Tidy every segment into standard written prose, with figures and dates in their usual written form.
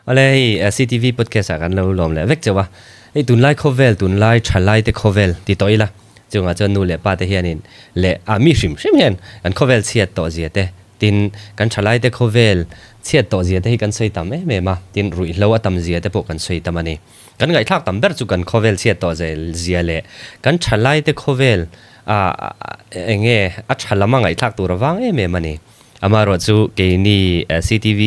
Awle hei CTV podcast ah kan lo lawm leh vek chauh a, hei tunlai khawvel tunlai thalai te khawvel ti tawh ila chungah chuan nu leh pa te hianin leh a mi hrim hrim hian kan khawvel chhiat tawh zia te tin kan thalai te khawvel chhiat tawh zia te hi kan sawi tam em em a, tin ruihhlo a tam zia te pawh kan sawi tam a ni. Kan ngaihthlak tam ber chu kan khawvel chhiat tawh zia leh kan thalai te khawvel a eng nge a tha lama ngaihthlak tur avang em em a ni. Amaherawh chu keini CTV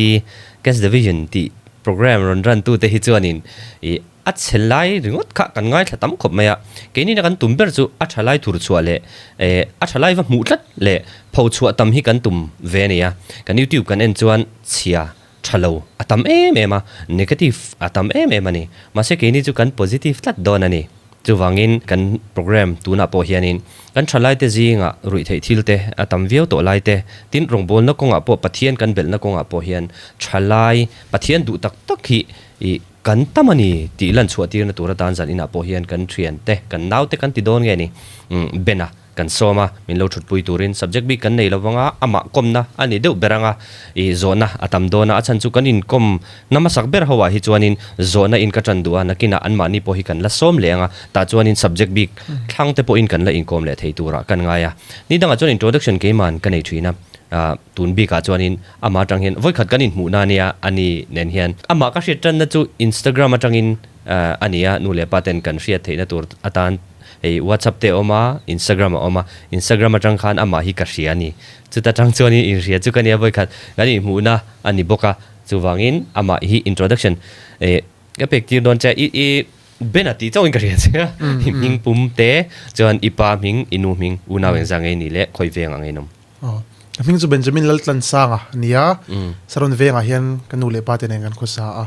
Guest Division tih program rawn run tute hi chuanin ih a chhe lai ringawt kha kan ngaithla tam khawp mai a. Keini na kan tum ber chu a tha lai thur chhuah leh eh a tha lai va hmuh tlat leh pho chhuah tam hi kan tum ve a ni a. Kan YouTube kan en chuan chhia tha lo a tam em em a, negative a tam em em a ni. Mahse keini chu kan positive tlat dawn a ni. Chuvangin kan program tunah pawh hianin kan thalaite zingah ruih theih thil te a tam viau tawh lai te, tin rawngbawlna kawngah pawh Pathian kan belhna kawngah pawh hian thalai Pathian duh tak tak hi ih kan tam a ni tih lan chhuah tirna tur atan zan inah pawh hian kan thiante, kan naute kan ti dawn nge ni Ben-a. Kan sawm a, min lo thutpui turin subject bik kan nei lovang a, amah kawmna a ni deuh ber ang a, ih zawhna a tam dawn a, a chhan chu kan inkawm na hmasak ber ho ah hi chuanin zawhna in ka tan duh a, nakinah anmahni pawh hi kan la sawm leh ang a, tah chuanin subject bik thlang te pawhin kan la inkawm leh thei turah kan ngai a. Ni dangah chuan introduction keiman ka nei thin a, ah tun bikah chuanin amah atang hian vawikhat kan inhmuhna ania a ni nen hian amah ka hriat tanna chu Instagram atangin a ni a, nu leh pa ten kan hriat theihna tur atan Hei WhatsApp te a awm a, Instagram a awm a, Instagram atang khan amah hi ka hria a ni. Chuta tang chuanin inhria chu ka nia vawikhat kan inhmuhna a ni bawk a, chuvangin amah hi introduction eh ka pek tir dawn che i i Ben a tih chauhin ka hria che a, i hming pum te chuan i pa hming, i nu hming, unau engzah ngei ni leh khawi veng ang inawm. Aw, ka hming chu Benjamin Laltlansanga a ni a, Saron vengah hian ka nu leh pa te nen kan khawsa a,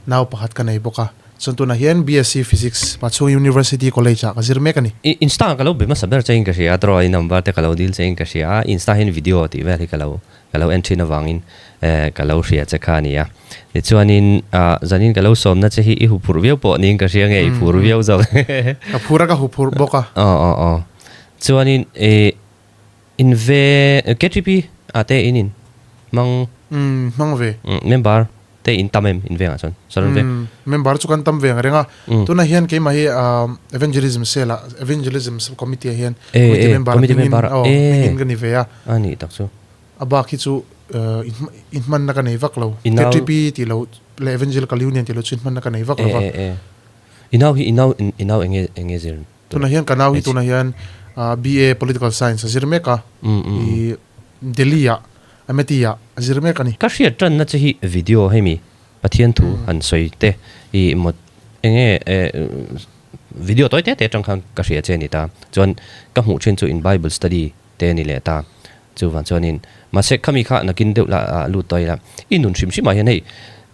nau pakhat ka nei bawk a. Chuan tunah hian BSc Physics Pachhung University College ah ka zir mek a ni. I Insta ka lo be hmasa ber chein ka hria a, tawh i number te ka lo dil chein ka hria a, Insta hian video tih vel hi ka lo ka lo en thin avangin ka lo hria che kha a ni a. Tichuanin zanin ka lo sawmna che hi i huphurh viau pawh niin ka hria nge i phur viau zawk? Ka phur a, ka huphurh bawk a. Aw aw aw. Chuanin i in ve KTP ah te in in hmang? Umm hmang ve. Member Te in tam em in vengah chuan saron ve. Umm member chu kan tam ve ang reng a. Tunah hian keimah hi evangelism cell ah evangelism sub committee ah hian committee member hmingin aw hmingin ka ni ve a. A nih tak chu. A bak hi chu in hmanna ka nei vak lo. KTP tih lo leh Evangelical Union tih lo chu in hmanna ka nei vak lo va. I nau hi i nau i nau enge enge zir? Tunah hian ka nau hi tunah hian BA Political Science a zir mek a. I Delhi ah Amity ah a zir mek a ni. Ka hriat tanna che hi video hemi Pathian thu han sawi te i mawt enge video tawi te te atang khan ka hria che a ni ta. Chuan ka hmuh thin chu in bible study te a ni leh ta. Chuvang chuanin mahse khami kha nakin deuh la lut tawi la i nun hrim hrim ah hian hei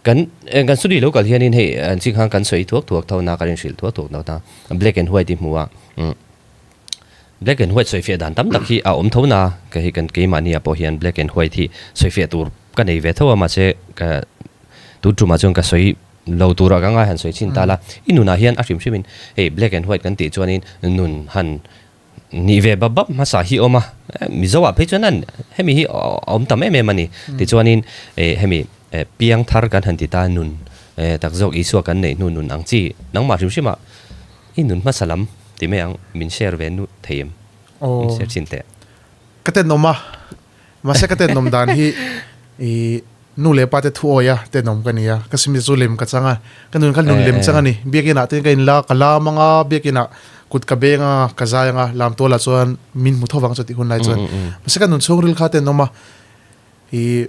kan kan study lo kal hianin hei an ching khan kan sawi thuak thuak tho na kan inhrilh thuak thuak tho na black and white i hmu a. Black and white sawifiah dan tam tak hi a awm tho na, ka hei kan keimahni ah pawh hian black and white hi sawifiah tur ka nei ve tho a, mahse ka tun tumah chuan ka sawi lo turah ka ngai han sawi chhin ta la, i nunah hian a hrim hrimin hei black and white kan tih chuanin nun han nih ve bap bap hmasa hi a awm a, Mizo ah phei chuan an hemi hi a awm tam em em a ni, tichuanin hemi piang thar kan han ti ta nun tak zawk Isua kan neih hnu nun ang chi nangmah hrim hrimah I nun hmasa lam ti mai ang, min share ve nu thei em? Min share chin teh. Ka tenawm a, mahse ka tenawm dan hi i nu leh pa te thu awi a tenawm ka ni a, ka simi chu lem ka chang a, ka nun kha nun lem chang a ni, biakin ah te ka in la, ka lam ang a, biakin ah kut ka beng a, ka zai ang a, lam tual ah chuan min hmu tho vang chu tih hun lai chuan, mahse ka nun chhungril kha tenawm a, i.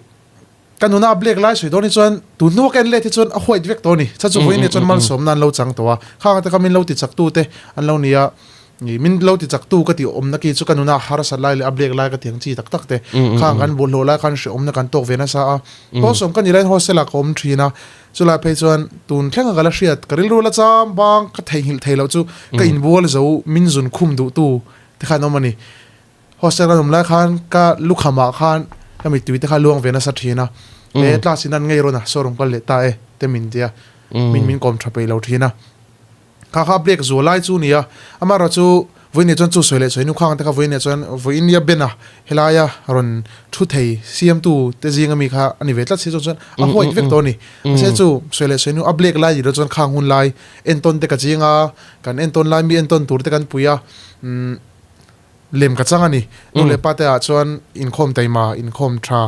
Ka nuna a black lai sawi dawn hi chuan tun hnua ka en let hi chuan a white vek tawh a ni. Chhan chu vawiin ah chuan malsawmna an lo chang tawh a. Khang ate kha min lo ti chak tu te an lo ni a. Ih min lo ti chak tu ka tih awmna ki chu ka nuna a harsat lai leh a black lai ka tih ang chi tak tak te. Khang kan bawlhhlawh lai khan hrehawmna kan tawk ve nasa a. Tawnsawm ka ni laiin hostel ah ka awm thin a. Chulai phei chuan tun thleng a ka la hriat ka rilru la cham bang ka theihnghilh thei loh chu ka inbual zo min zun khum duh tu te khan awm a ni. Hostel kan awm lai khan ka lukham ah khan ka mittui te kha luang ve nasa thin a, he class in an ngei rawn a, saw rawn kal leh ta e te min ti a, min min kawm tha peih lo thin a. Kha kha black zual lai chu ni a, amaherawh chu Vawiin ah chuan chu sawi leh sawi nu khang te kha vawiin ah chuan vawiin nia Ben a helaia rawn thu thei siamtu te zinga mi kha a ni ve tlat si chuan chuan a huait vek tawh a ni. Mahse chu sawi leh sawi nu a black lai ni lo chuan khang hun lai entawn te ka ching a, kan entawn lai mi entawn tur te kan pui a, umm lem ka chang a ni. Nu leh pa te ah chuan inkhawm taima, inkhawm tha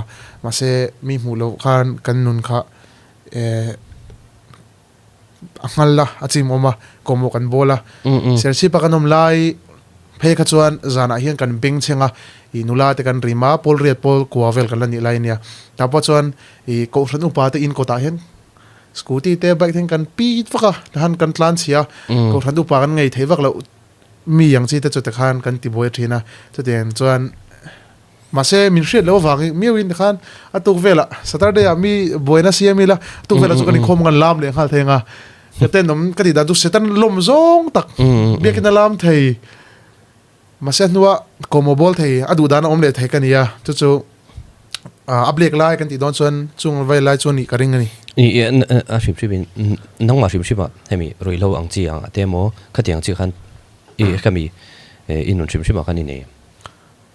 mahse mi hmuh loh khan kan nun kha eh a nghal a, a chim awm a, kawhmawh kan bawl a. Serchhip a kan awm lai phei kha chuan zanah hian kan beng chheng a, ih nula te kan rim a, pawl riat pawl kua vel kan la nih lai a nia. Tah pawh chuan ih kohhran upa te in kawtah hian scooty te bike te hian kan pit vak a, tihan kan tlan chhia a, kohhran upa kan ngei thei vak loh mi ang chi te chu tikhan kan tibuai thin a, chutiang chuan Mahse, min hriat loh avangin miauin tikhan a tuk velah Saturday ah mi buaina siam ila, a tuk velah chu kan inkhawm kan lam leh nghal thei ang a. Ka tenawm ka tih dan chu Satan lawm zawng tak biakin a lam thei. Mahse, a hnua kawmawh bawl thei, a duh dan a awm leh thei ka ni a, chu chu a blek lai kan tih dawn chuan chung vai lai chu a nih ka ring a ni. A hrim hrimin nangmah hrim hrimah hemi ruihhlo ang chi ang te emaw khatiang chi khan i khami i nun hrim hrimah khan i nei.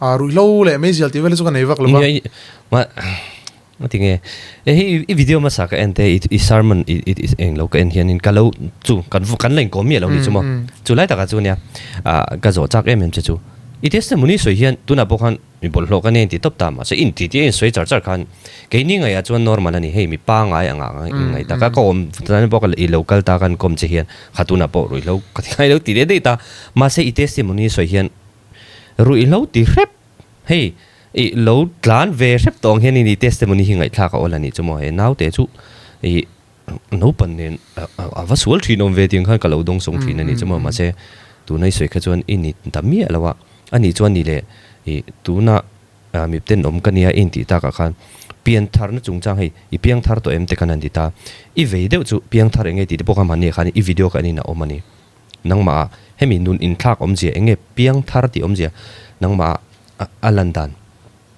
A ruihhlo leh meizial tih vel hi chu ka nei vak lo va. Ma ma ti nge e hi i video hmasa ka en te i sermon i i eng lo ka en hianin ka lo chu kan kan la inkawm miah lo ni chu maw chu lai takah chu nia ah ka zawh chak em em che chu i testimony sawi hian tunah pawh khan mi bawlhhlawh ka nen ti tawp ta mahse in ti tia in sawi char char khan keini ngaihah chuan normal a ni hei mi pangai anga in ngaih taka ka awm tan pawh i lo kal ta kan kawm che hian kha tunah pawh ruihhlo ka ti ngai lo ti leh daih ta mahse i testimony sawi hian Ruihhlo ti hrep, hei i lo tlan ve hrep tawh ang hian i testimony hi ngaihthlak a awl a nih chu maw, he naute chu i naupan nen a va sual thin awm ve tih ang khan ka lo dawng sawng thin a nih chu maw, mahse tuna i sawi kha chuan i ni ta miah lo a, a nih chuan ni leh i tuna mipten awm ka nia i intih takah khan piantharna chungchang hei i piangthar tawh em te khan an ti ta, i vei deuh chu piangthar eng nge tih te pawh kha mahni ah khan i video kha en in a awm a ni. Nangmah ah hemi nun inthlak awmzia eng nge piangthar tih awmzia nangmah ah a lan dan?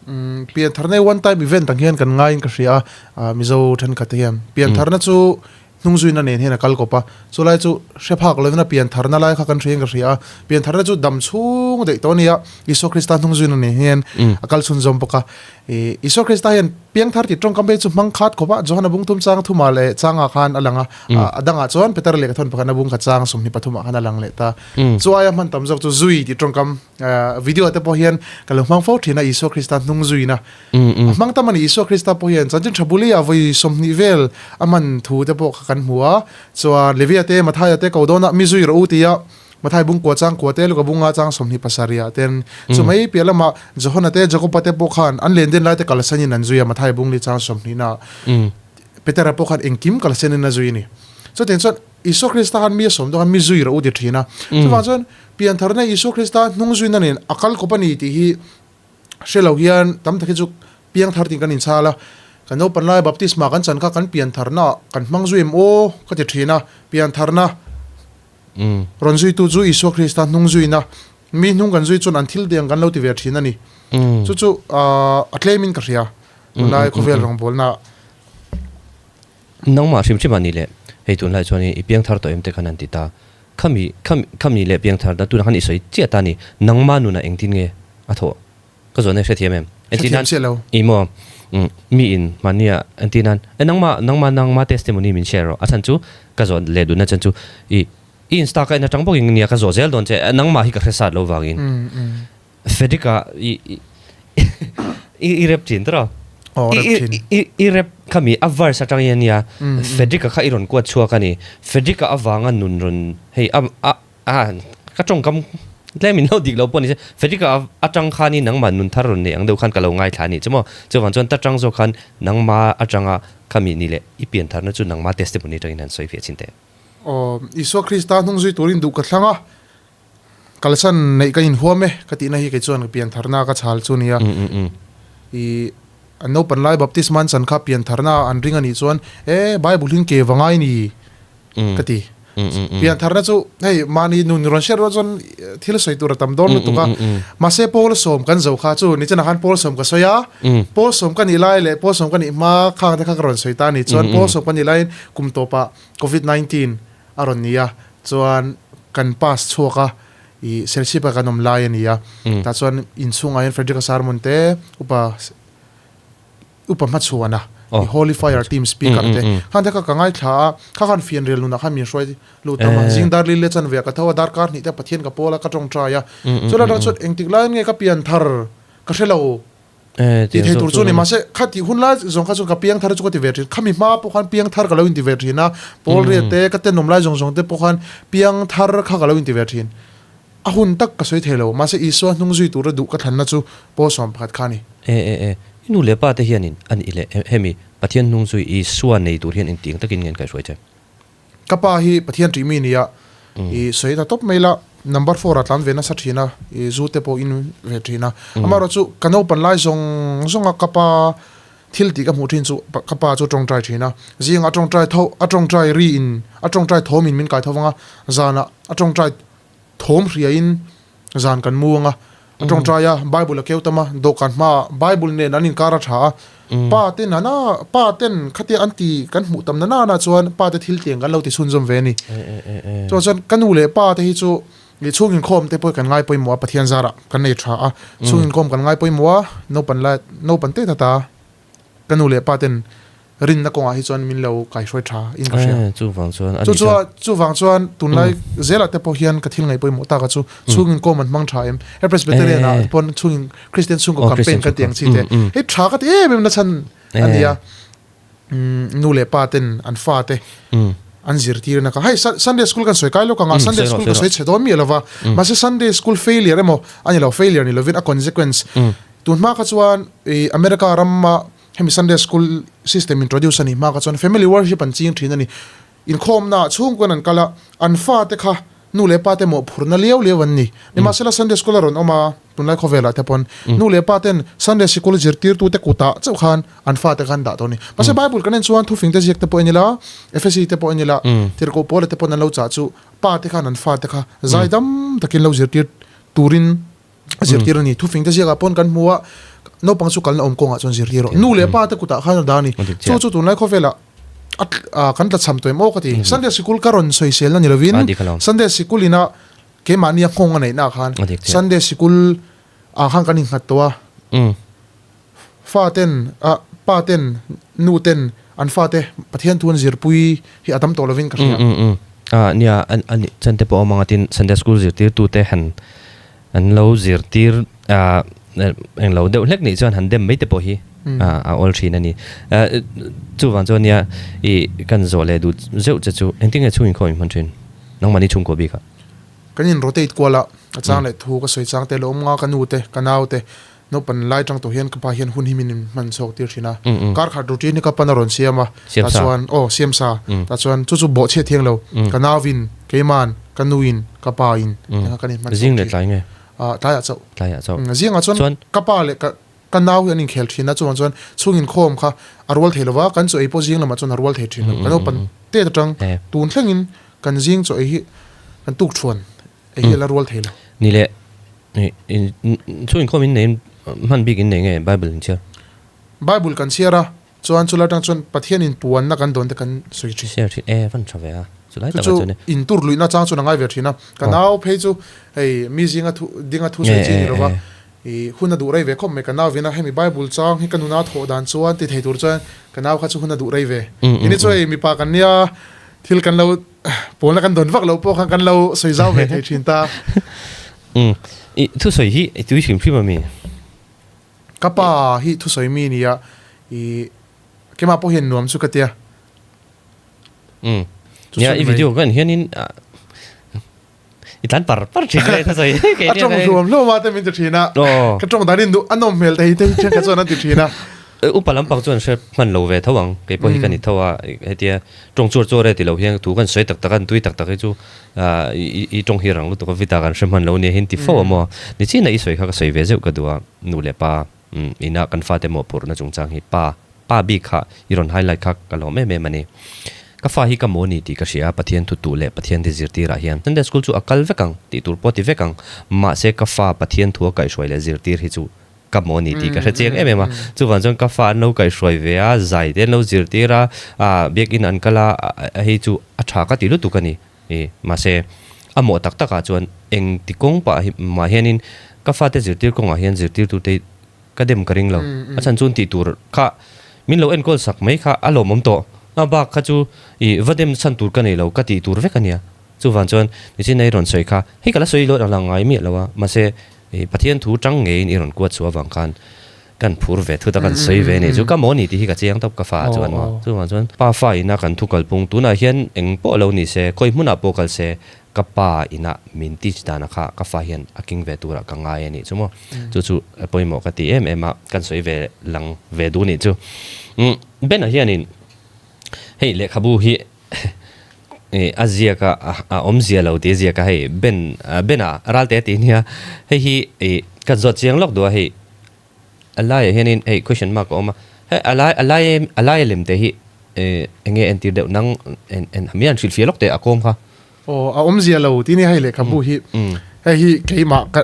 Umm piantharna hi one time event ang hian kan ngaiin ka hria a, Mizo thenkhat te hian. Piantharna chu hnungzuina nen hian a kal kawp a, chulai chu hre phak lovin a piantharna lai kha kan hriain ka hria a, piantharna chu dam chhung daih tawh a nia, Isua Krista hnungzuina nen hian a kal chhunzawm bawk a. Ih Isua Krista hian piangthar tih tawngkam phei chu hmang khat khawp a, Johana bung thum chang thumah leh changah khan a lang a, a dangah chuan Peter lehkha thawn pakhatna bung khat chang 23 ah khan a lang leh ta. Chu aia hman tam zawk chu zui tih tawngkam video te pawh hian ka lo hmang fo thin a, Isua Krista hnung zuina a hmang tam a ni. Isua Krista pawh hian chanchin tha buli ah vawi 20 vel a hman thu te pawh kha kan hmu a, chuan Levia te Mathaia te ko dawnah mi zui rawh u tia Mathai bung kua chang kua te, Luka bunga chang 27 ah ten chu mai piah lamah Johana te, Jakoba te pawh khan an len den lai te kalsanin an zui a, Mathai bung li chang 20 ah Petera pawh khan engkim kalsanin a zui a ni. Chutiang chuan Isua Krista khan mi a sawm dawn khan mi zui rawh u ti thin a. Chuvang chuan piantharna Isua Krista hnung zuina nen a kal kawp a ni tih hi hre lo hian tam tak hi chu piangthar tiin kan inchhal a. Kan naupan laia baptisma kan chan kha kan piantharna kan hmang zui em aw ka ti thin a, piantharna Rawn zuitu chu Isua Krista hnung zuina, mi hnung kan zui chuan an thil deng kan lo ti ve thin a ni. Chu chu a tlemin ka hria tunlai khawvel rawngbawlnaah. Nangmah hrim hrim a ni leh hei tunlai chuan i piangthar tawh em te khan an ti ta. Khami khami khami leh piangthar ta tunah khan i sawi chiah ta a ni. Nangmah nunah engtin nge a thawh? Ka zawhna i hrethiam em? Hrethiam chiah lo. I maw mi in mahnia entir nan e nangmah nangmah nangmah testimony min share rawh a chhan chu ka zawh leh duhna chhan chu i i insta ka en atang bawkin nia ka zawh zel dawn che nangmah hi ka hre sat lo vangin Frederick-a i i i rep thin tawh Aw rep thin. I i rep khami a verse atang hian nia Frederick-a kha i rawn kuat chhuak a ni Frederick-a avanga nun rawn hei a a A, ka tawngkam tlem in lo dik lo pawh ni se, Federica atang khanin nangmah nun thar rawn nei ang deuh khan ka lo ngaithla a nih chu maw? Chuvang chuan ta tang zawk khan nangma atanga khami ni leh i pian tharna chu nangma testimony atangin han sawi fiah chin teh. Aw, Isua Krista hnung zui turin duh ka thlang a, kalsan neih ka inhuam e ka tihna hi kei chuan ka pian tharna ka chhal chu nia. I an naupan lai baptisma an chan kha pian tharna an ring a nih chuan e Bible hin ke va ngai ni ka ti. Piantharna chu hei mahni nun rawn hriat rual chuan thil sawi tur a tam dawn lutuk a. Mahse Paul sawm kan zo kha chu nichina khan Paul sawm ka sawi a. Paul sawm ka nih lai leh Paul sawm ka nih hma khang te kha ka rawn sawi ta a ni. Chuan Paul sawm ka nih laiin kum tawpah Covid 19 a rawn ni a. Chuan kan pass chhuak a. i Serchhip a kan awm lai a ni a, tah chuan inchhungah hian Frederick-a sermon te, upa upa hmachhuana i Holy Fire team speaker te khan te kha ka ngaithla a, kha khan fianrial nunah khan min hruai lut tam a, zing dar li leh chanve ah ka tho a, darkar hnih te Pathian ka pawl a, ka tawngtai a, chulai atang chuan engtik laiin nge ka pianthar ka hre lo. Tih thei tur chu a ni. Mahse, kha tih hun lai zawng kha chuan ka piang thar chu ka ti ve thin. Khami hma pawh khan piang thar ka lo inti ve thin a, pawl riat te, ka tenawm lai zawng zawng te pawh khan piang thar kha ka lo inti ve thin. A hun tak ka sawi thei lo. Mahse, Isua hnung zui tura duh ka thlanna chu pawl 11 kha a ni. E e e, i nu leh pa te hianin a nih leh hemi Pathian hnung zui Isua nei tur hian engtiang takin nge an kaihruai che? Ka pa hi Pathian ṭih mi nia i sawi ta tawp mai la, number four ah tlan ve nasa ṭhin a, i zu te pawh in ve ṭhin a. Amaherawh chu ka naupan lai zawng zawng a ka pa thil tih ka hmuh ṭhin chu ka pa chu ṭawngṭai ṭhin a, zingah a ṭawngṭai tho a ṭawngṭai ri in a ṭawngṭai thawm in min kai tho vang a, zanah a ṭawngṭai thawm hria in zan kan mu ang a, a tawngtai a, Bible a keu tam a, dawhkan hmaah Bible nen an inkar a tha a, pa te nana pa ten khatia an ti kan hmuh tam nana na chuan pa te thil tiang kan lo ti chhunzawm ve a ni. Chuan chuan ka nu leh pa te hi chu ih chhung inkhawm te pawh kan ngai pawimawh a, Pathian zarah kan nei tha a, chhung inkhawm kan ngai pawimawh a, naupan lai naupan te tata ka nu leh pa ten rinna kawngah hi chuan min lo kaihruai tha in ka hria. Chuvang chuan a ni chuan. Chuvang chuan tunlai zelah te pawh hian ka thil ngaih pawimawh tak a chu chhungin kawm an hmang tha em. He Presbyterian ah te pawn chhungin Christian chhungkaw campaign kan tih ang chi te hei tha ka ti em em na chhan a ni a. Nu leh pa ten an fa te an zirtir na kha hei Sunday school kan sawi kai lawk ang a Sunday school ka sawi chhe dawn miah lova mahse Sunday school failure emaw a ni lo failure ni lovin a consequence tun hma kha chuan America rama Hemi Sunday School system introduce a nih hma kha chuan family worship an ching thin a ni. Inkhawmna ah chhungkuan an kal a, an fate kha nu leh pa te mawhphurhna liau liau an ni. Nimahsela Sunday School a rawn awm a, tunlai khawvelah te pawn nu leh pa ten Sunday Sikul zirtirtute kutah chauh khan an fate kha an dah tawh a ni. Mahse Bible kan en chuan thufing te ziak te pawh en ila, Efesi te pawh en ila, Tirhkoh Paula te pawn an lo chah chu pa te khan an fate kha zaidam takin lo zirtir turin a zirtir a ni. Thufing te ziakah pawn kan hmu a, naupang chu kalna awm kawngah chuan zirtir rawh. Nu leh pa te kutah khan a dah a ni. Chu chu tunlai khawvelah a kan tla cham tawh em aw ka ti. Sunday sikul ka rawn sawiselna ni lovin Sunday sikul ina keimahnia nghawng a neihna ah khan Sunday sikul ah khan kan innghat tawh a. Fa ten a pa ten nu ten an fate Pathian thu an zirpui hi a tam tawh lovin ka hria. A nia a nih chan te pawh a awm ang a tin Sunday school zirtirtute han an lo zirtir a eng lo deuh hlek nih chuan han dem mai te pawh hi a awl thin a ni. Chuvang chuan nia i kan zawh leh duh zeuh che chu engtin nge chhung inkhawm in hman thin nangmahni chhungkaw bikah? Kan in rotate kual a, a chang leh thu ka sawi chang te lo awm nga ka nu te ka nau te Naupan lai tang tawh hian ka pa hian hun hi min hman chhuak tir thin a. Kar khat routine hi ka pan a rawn siam a. Tah chuan aw siam sa. Tah chuan chu chu bawhchhiat thiang lo. Ka nauin, keiman, ka nuin, ka pa in engah kan inhman chhuak thin. Zing leh tlai nge? Ah tlaiah chauh. Tlaiah chauh. Zingah chuan ka pa leh ka ka nau hi an inkhel thin a, chuvang chuan chhung inkhawm kha a rual thei lo va, kan chaw ei pawh zing lamah chuan a rual thei thin lo. Ka naupan tet atang tun thlengin kan zing chaw ei hi kan tuk thuan ei hi a la rual thei lo. Ni leh Chu inkhawm in nei hman bik in nei nge Bible in chhiar? Bible kan chhiar a, chuan chulai atang chuan Pathian in puanna kan dawn te kan sawi thin. Share thin e, van tha ve a, chulai takah chuan e. Chu chu in tur luihna chang chuan a ngai ve thin a, ka nau phei chu hei mi zinga thu dinga thu sawi chi ni lova, i hun a duh rei ve khawp mai ka nau vin a, hemi Bible chang hi ka nuna thawh dan chuan ti thei tur chuan ka nau kha chu hun a duh rei ve. Ini chu hei mipa kan nia thil kan lo Pawlna kan dawn vak loh pawh khan kan lo sawi zau ve thei thin ta. Umm i thusawi hi i tui hrim hrim a mi? Ka pa hi thusawi mi nia i keimah pawh hian nuam chu ka tia. Umm nia i video kan hianin i tlan par par thin e thusawi a tawng hluam hluam a te min ti thin a ka tawng danin a nawm hmel thei te hi thenkhat chuan an ti thin a. Upa lampang chuan hre hman lo ve tho ang, kei pawh hi ka ni tho a, hetia tawng chuar chuar e ti lo hian thu kan sawi tak tak a, an tui tak tak hi chu i tawng hi rang lutuk a vita kan hre hman lo nia hian ti fo a maw? Nichin a i sawi kha ka sawi ve zeuh ka duh a, nu leh pa ina kan fate mawhphurhna chungchang hi pa pa bik kha i rawn highlight kha ka lawm em em a ni. Ka fa hi ka maw ni tih ka hria a, Pathian thu tuh leh Pathian ti zirtirah hian Sunday school chu a kal vek ang tih tur pawh ti vek ang, mahse ka fa Pathian thu a kaihhruai leh zirtir hi chu ka maw ni tih ka hre chiang em em a, chuvang chuan ka fa an lo kaihhruai ve a, zai te an lo zirtir a, biakin an kal a, hei chu a tha ka ti lutuk a ni, mahse. A mawh tak takah chuan eng ti kawng pah hi mah hianin ka fate zirtir kawngah hian zirtirtute ka dem ka ring lo. A chhan chuan tih tur kha min lo enkawl sak mai kha a lawmawm tawh. A bak kha chu ih va dem chhan tur ka nei lo, ka tih tur vek a nia. Chuvang chuan nichin a i rawn sawi kha hei ka la sawi lawt ang la ngai miah lo a, mahse ih Pathian thu tang ngeiin i rawn kuat chhuah avang khan kan phur ve thut a, kan sawi ve a nih chu. Ka maw ni tih hi ka chiang tawp ka fa ah chuan maw. Chuvang chuan pa fa ina kan thu kalpung tunah hian eng pawh lo ni se, khawi hmunah pawh kal se ka pa ina min teach dana kha ka fa hian a king ve turah ka ngai a nih chu maw. Chu chu pawimawh ka ti em em a, kan sawi ve lang ve duh nih chu. Umm Ben-a hianin hei lehkhabu hi a ziak a, a awmzia lo tih a ziak a hei Ben Ben-a Ralte tih nia hei hi ih kan zawt chiang lawk duh a hei a laiah hianin hei question mark a awm a, hei a lai a lai a laia lem te hi eng nge entir deuh nang en en mi an hrilhfiah lawk teh a kawm kha. Aw a awmzia lo tih nia hei lehkhabu hi hei hi keimah ka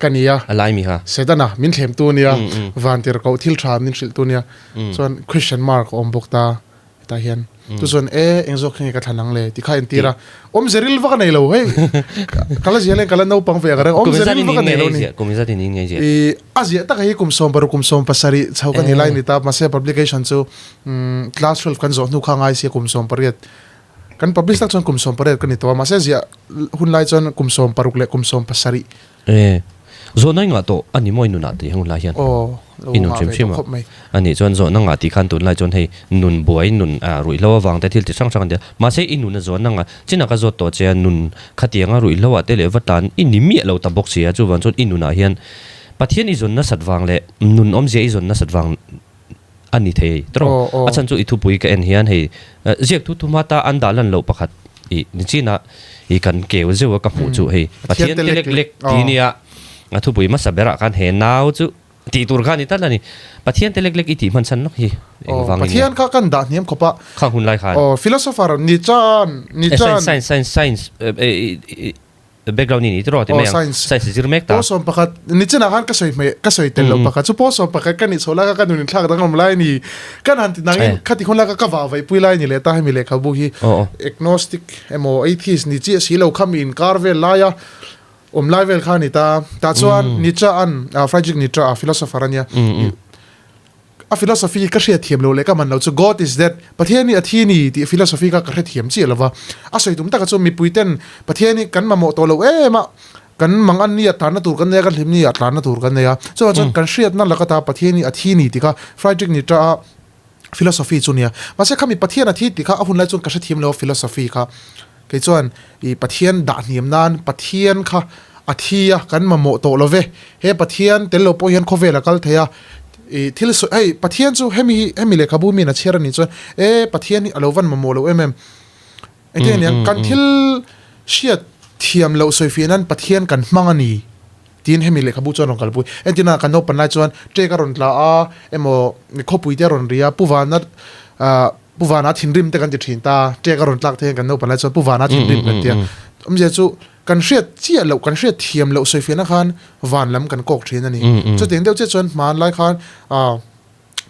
ka nia. A lai mi kha. Setana min thlem tu nia vantir koh thil tha min hrilh tu nia chuan question mark a awm bawk ta. Hetah hian chu chuan e eng zawk hi nge ka thlan ang le ti kha entir a, awmze ril vak a nei lo hei ka la ziah leh ka la naupang ve ang reng awmze ril vak a nei lo ni. Kum zat in in ngei ziah. I a ziah tak hi kum 16 kum 17 chho ka ni lai ni ta mahse publication chu class 12 kan zawh hnu kha ngai sia kum 18 kan publish tak chuan kum 18 ka ni tawh a mahse ziah hun lai chuan kum 16 leh kum 17. E, zawhna i ngah tawh a ni maw i nunah tih hunlai hian? Aw, lo I nun ngah hrim ve hrim tawh a. khawp mai. A nih chuan zawhna ngah tih khan tunlai chuan hei nun buai, nun ah ruihhlo avang te thil ti hrang hrang an ti a. Mahse i nuna zawhna ngah chinah ka zawt tawh che a, nun khatianga ruihhlo ah te leh va tlan i ni miah lo ta bawk si a, chuvang chuan i nunah hian Pathian i zawn nasat vang leh nun awmzia i zawn nasat vang a ni thei tawh. A chhan chu i thupui ka en hian hei ziaktu thuma ta an dah lan loh pakhat i ni chinah i kan keu zeuh a ka hmuh chu hei Pathian te lek lek ti nia a thupui hmasa berah khan he nau chu tih tur kha a ni tlat a ni. Pathian te lek lek i tih hman chhan lawk hi eng vangin nge? Pathian kha kan dah hniam khawp a. Khang hun lai khan. Aw philosopher ni chan ni chan. Science science science Background i ni tiraw ti mai ang. Science zir mek ta. Paw 11 nichinah khan ka sawi hmeh ka sawi tel lo pakhat chu paw 11 ka nih chhoh lai kha ka nun inthlak danglam lai a ni. Kan han ti nangin khati hun lai kha ka vah vaih pui lai a ni leh ta hemi lehkhabu hi agnostic emaw atheist ni chiah si lo kha mi inkar vel laia awm lai vel kha a ni ta. Tah chuan Nietzsche an Friedrich Nietzsche a philosopher a nia. A philosophy ka hriatthiam lo leh ka man lo chu God is dead, Pathian hi a thi ni tih philosophy kha ka hrethiam chiah lo va. A sawi tum taka chu mipui ten Pathian hi kan mamawh tawh lo em a, kan mang an ni a tlanna tur kan nei a, kan hlim ni a tlanna tur kan nei a. Chuvang chuan kan hriatna laka ta Pathian hi a thi ni tih kha Friedrich Nietzsche a philosophy chu nia. Mahse khami Pathian a thi tih kha a hun lai chuan ka hrethiam lo a philosophy kha. Kei chuan i Pathian dah hniam nan Pathian kha a thi a, kan mamawh tawh lo ve. He Pathian tel lo pawh hian khawvel a kal thei a, i thil sawi hei Pathian chu hemi hi hemi lehkhabu miin a chhiar a nih chuan e Pathian hi a lo van mamawh lo em em. Engtin a niang kan thil hriat thiam loh sawifiah nan Pathian kan hmang a ni tiin hemi lehkhabu chuan rawn kalpui. Entina kan naupan lai chuan ṭek a rawn tla a emaw khawpui te a rawn ri a, Pu Vana ah Pu Vana thinrim te kan ti thin ta, ṭek a rawn tlak thei ang kan naupan lai chuan Pu Vana thinrim kan ti a. Awmzia chu kan hriat chiah loh, kan hriat thiam loh sawifiahna khan van lam kan kawk thin a ni. Chutiang deuh chiah chuan hman lai khan ah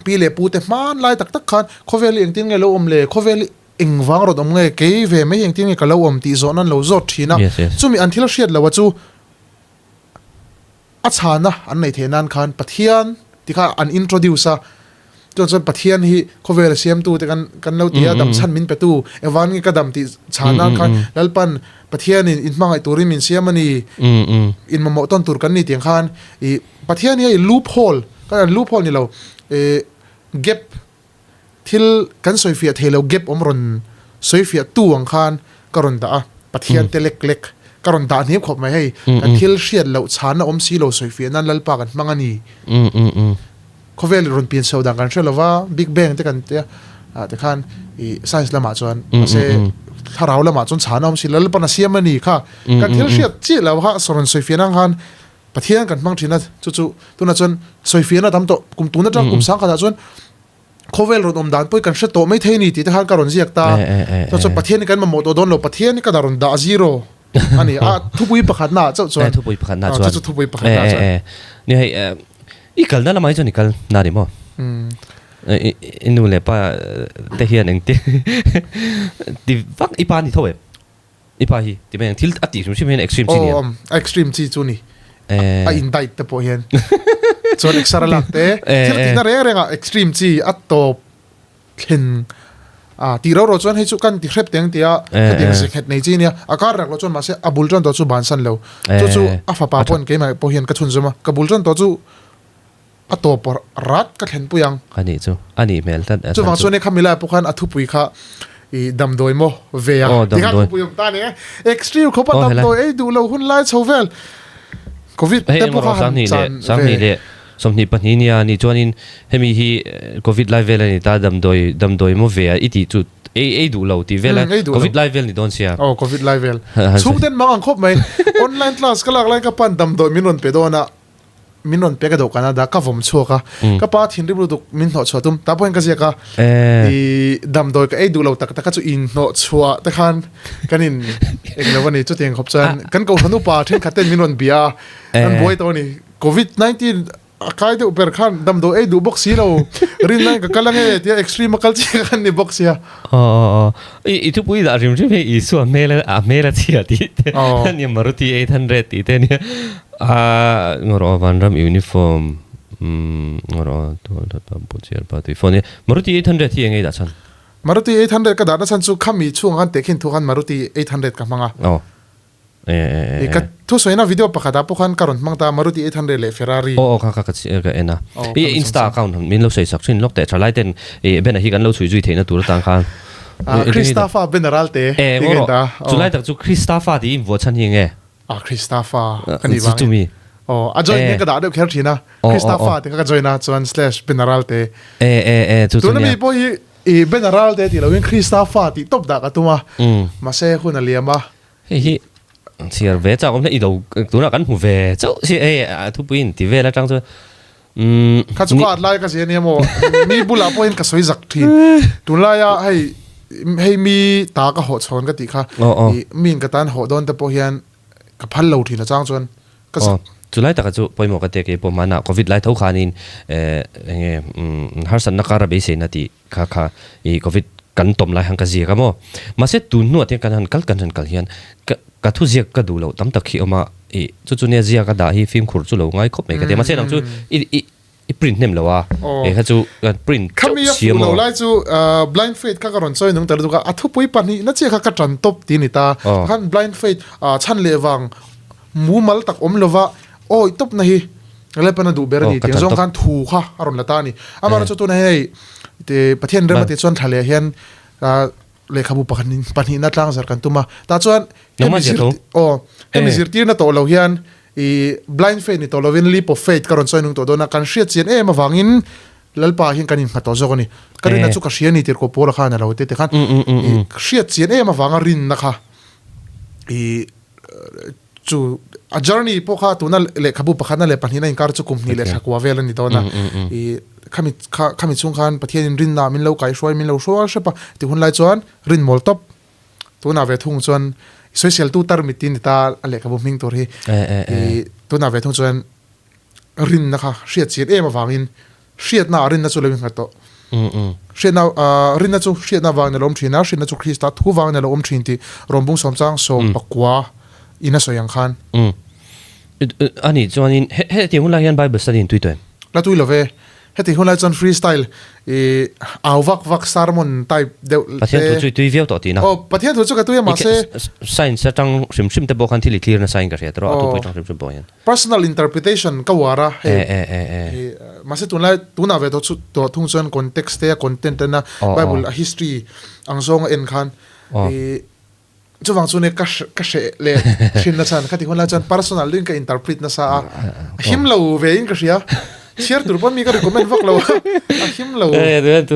pi leh pu te hman lai tak tak khan khawvel hi engtin nge lo awm le, khawvel hi engvang rawn awm nge, kei ve mai hi engtin nge ka lo awm tih zawhna an lo zawt thin a. Chumi an thil hriat loh a chu A chhana an neih theih nan khan Pathian ti kha an introduce a, chuan chuan Pathian hi khawvela siamtu te kan kan lo ti a, dam chhan min petu, engvang nge ka dam tih chhan nan khan Lalpan Pathianin in hmangaih turin min siam a ni, in mamawh tawn tur kan ni tiang khan ih Pathian hi hei loophole, kan loophole ni lo ih gap thil kan sawifiah thei lo gap awm rawn sawifiah tu ang khan ka rawn dah a, Pathian te lek lek ka rawn dah hniam khawp mai hei, kan thil hriat loh chhanna awm si lo sawifiah nan Lalpa kan hmang a ni. Khawvel rawn pian chhoh dan kan hre lo va, Big Bang te kan tia ah te khan ih science lamah chuan mahse thlarau lamah chuan chhanna awm si lo Lalpan a siam a ni kha, kan thil hriat chiah lo kha rawn sawifiah nan khan Pathian kan hmang thin a, chu chu tunah chuan sawifiahna a tam tawh, kum tun atang kum sang khatah chuan khawvel rawn awm dan pawh hi kan hre tawh mai thei a ni tih te khan ka rawn ziak ta. Chuan chuan Pathian hi kan mamawh tawh dawn lo, Pathian hi ka dah rawn dah zero a ni a, thupui pakhatna ah chauh chuan. Thupui pakhatna ah chuan. Chu chu thupui pakhatna ah chuan. Ni hei, i kalna lamah hi chuan i kal na ni maw? I nu leh pa te hian engtin ti vak i pa ni tho em? I pa hi ti mai ang thil a tih hrim hrim hian extreme chi ni ang. Aw extreme chi chu ni. A in diet te pawh hian chuan exer a lak te thil tihna reng reng ah extreme chi a tawp thlen a tih ro ro chuan hei chu kan ti hrep teng tia khatiang ze nghet nei chi nia a kar rak lo chuan mahse a bul tan tawh chu bansan lo chu chu a fapa pawn keimah pawh hian ka chhunzawm a ka bul tan tawh chu A tawp rat ka thlen pui ang. A nih chu. A nih hmel tlat. Chuvang chuan e khami lai pawh khan a thupui kha i damdawi maw ve a. Aw damdawi. Tikhan thupui awm ta nia. Extreme khawpa damdawi ei duh lo hun lai chho vel. Covid te pawh kha han chan ve. 22 nia nih chuanin hemi hi Covid lai vel a ni ta damdawi damdawi maw ve a i tih chu ei ei duh lo tih vel a Covid lai vel ni dawn sia. Aw Covid lai vel. Chhungten mang ang khawp mai. Online class ka lak lai ka pan damdawi min rawn pe dawn a. Min rawn pek a dawhkan a dah ka vawm chhuak a, ka pa thinrim lutuk min hnawh chhuah tum tah pawhin ka ziak a, i damdawi ka ei duh lo tak tak a chu inhnawh chhuah te khan kan in eng lo a ni chutiang khawp chuan kan kohhran upa thenkhat ten min rawn bia a, kan buai tawh a ni covid 19 a kai deuh ber khan damdawi ei duh bawk si lo rinna in ka kal ange tia extreme a kal chiah khan ni bawk sia. Aw aw aw i i thupui dah hrim hrim hi Isua hmel a hmel a chhia tih te ania Maruti 800 tih te ania. A ngawrh vanram uniform umm ngawrh tual that pa bu chiar pa tui phone hi Maruti 800 hi enge i dah chhan? Maruti 800 ka dah na chhan chu khami chhungah khan tehkhin thu khan Maruti 800 ka hmang a. Aw e e e e. Ka thusawi na video pakhat ah pawh khan ka rawn hmang ta Maruti 800 leh Ferrari. Aw aw kha kha ka ka en a. I insta account min lo sawi sak thin lawk teh tha lai ten i Ben-a hi kan lo chhui zui theihna tur atan khan. Krista fa Ben-a ral te ti ka en ta. Chulai tak chu Krista fa tiin vuah chhan hi enge? Ah Krista fa ka nih vang in aw a join hian ka dah deuh kher thin a Krista fa te kha ka join a chuan slash Benaral te tuna mi pawh hi i Benaral te tih loin Krista fa tih tawp dah ka tum a mahse hun a liam a. Hei hi chhiar ve chak awm hle i lo tunah kan hmu ve chauh si hei a thupui in ti vel atang chuan umm Kha chu ka at lai ka zia nia maw mi bulah pawhin ka sawi zak thin tunlaia hei hei mi ta ka hawh chhawn ka tih kha i mi in ka tan hawh dawn te pawh hian ka phal lo thin a chang chuan ka zak. Chulai taka chu pawimawh ka tia kei pawh hmanah covid lai tho khanin enge harsatna kar a beiseina tih kha kha i covid kan tawm lai han ka ziak a maw mahse tun hnuah te kan han kal kan han kal hian ka ka thu ziak ka duh loh tam tak hi awm a i chu chu nia ziak a dah hi fimkhur chu lo ngai khawp mai ka ti a mahse nang chu i i i print hnem lo a e kha chu kan print chauh Khami a siam fuh lo aw. lai chu blind faith kha ka rawn sawi nung ta lutuk a, a thupui pahnih na chiah kha ka tan tawp ti a ni ta. Khan blind faith chhan leh vang mumal tak awm lova awi tawp na hi Lalpan a duh ber a ni tih ang zawng khan thu kha a rawn la ta a ni. Amaherawhchu tunah hian hei Pathian rem a tih chuan thla leh hian lehkhabu pakhat pahnihna tlang zar kan tum a. Tah chuan hemi zir aw hemi zirtirna tawh lo hian i blind faith ni tawh lovin leap of faith ka rawn sawi nung tawh dawn a. Kan hriat chian em avangin Lalpa hian kan innghat tawh zawk a ni. Ka rinna chu ka hria a ni tirhkoh Paula khan a lo ti tikhan i hriat chian em avanga rinna kha i chu a journey pawh kha tuna lehkhabu pakhatna leh pahnihna inkar chu kum hnih leh thla kua vel a ni dawn a. I khami kha khami chhung khan Pathianin rinna min lo kaihruai min lo hrual hrep a tih hun lai chuan rin mawl tawp tunah ve thung chuan sawiseltu tarmit tih a ni ta a lehkhabu hming tur hi i tunah ve thung chuan rinna kha hriat chian em avangin hriatna ah rinna chu lo innghat tawh. Hriatna rinna chu hriatna vangin a lo awm thin a, hriatna chu Krista thu vangin a lo awm thin tih Rawmbung Sawmchang sawm pakua in a sawi ang khan. A nih chuanin hetiang hun lai hian Bible study in tui tawh em? La tui lo ve. Heti hun lai chuan free style i au vak vak sermon type deuh te. Pathian thu chu i tui viau tawh tihna. Aw, Pathian thu chu ka tui a mahse. Science atang hrim hrim te pawh khan thil i thlir nasa in ka hria tawh a, a thupui atang hrim hrim pawh hian. Personal interpretation ka uar a hei mahse tunlai tunah ve tawh chu tawh thung chuan context te a content ena bible a history ang zawng a en khan i chuvang chu nia ka ka hreh leh thin na chhan khati hunlai chuan personal in ka interpret nasa a a him lo ve in ka hria chhiar tur pawn mi ka recommend vak lo a a him lo.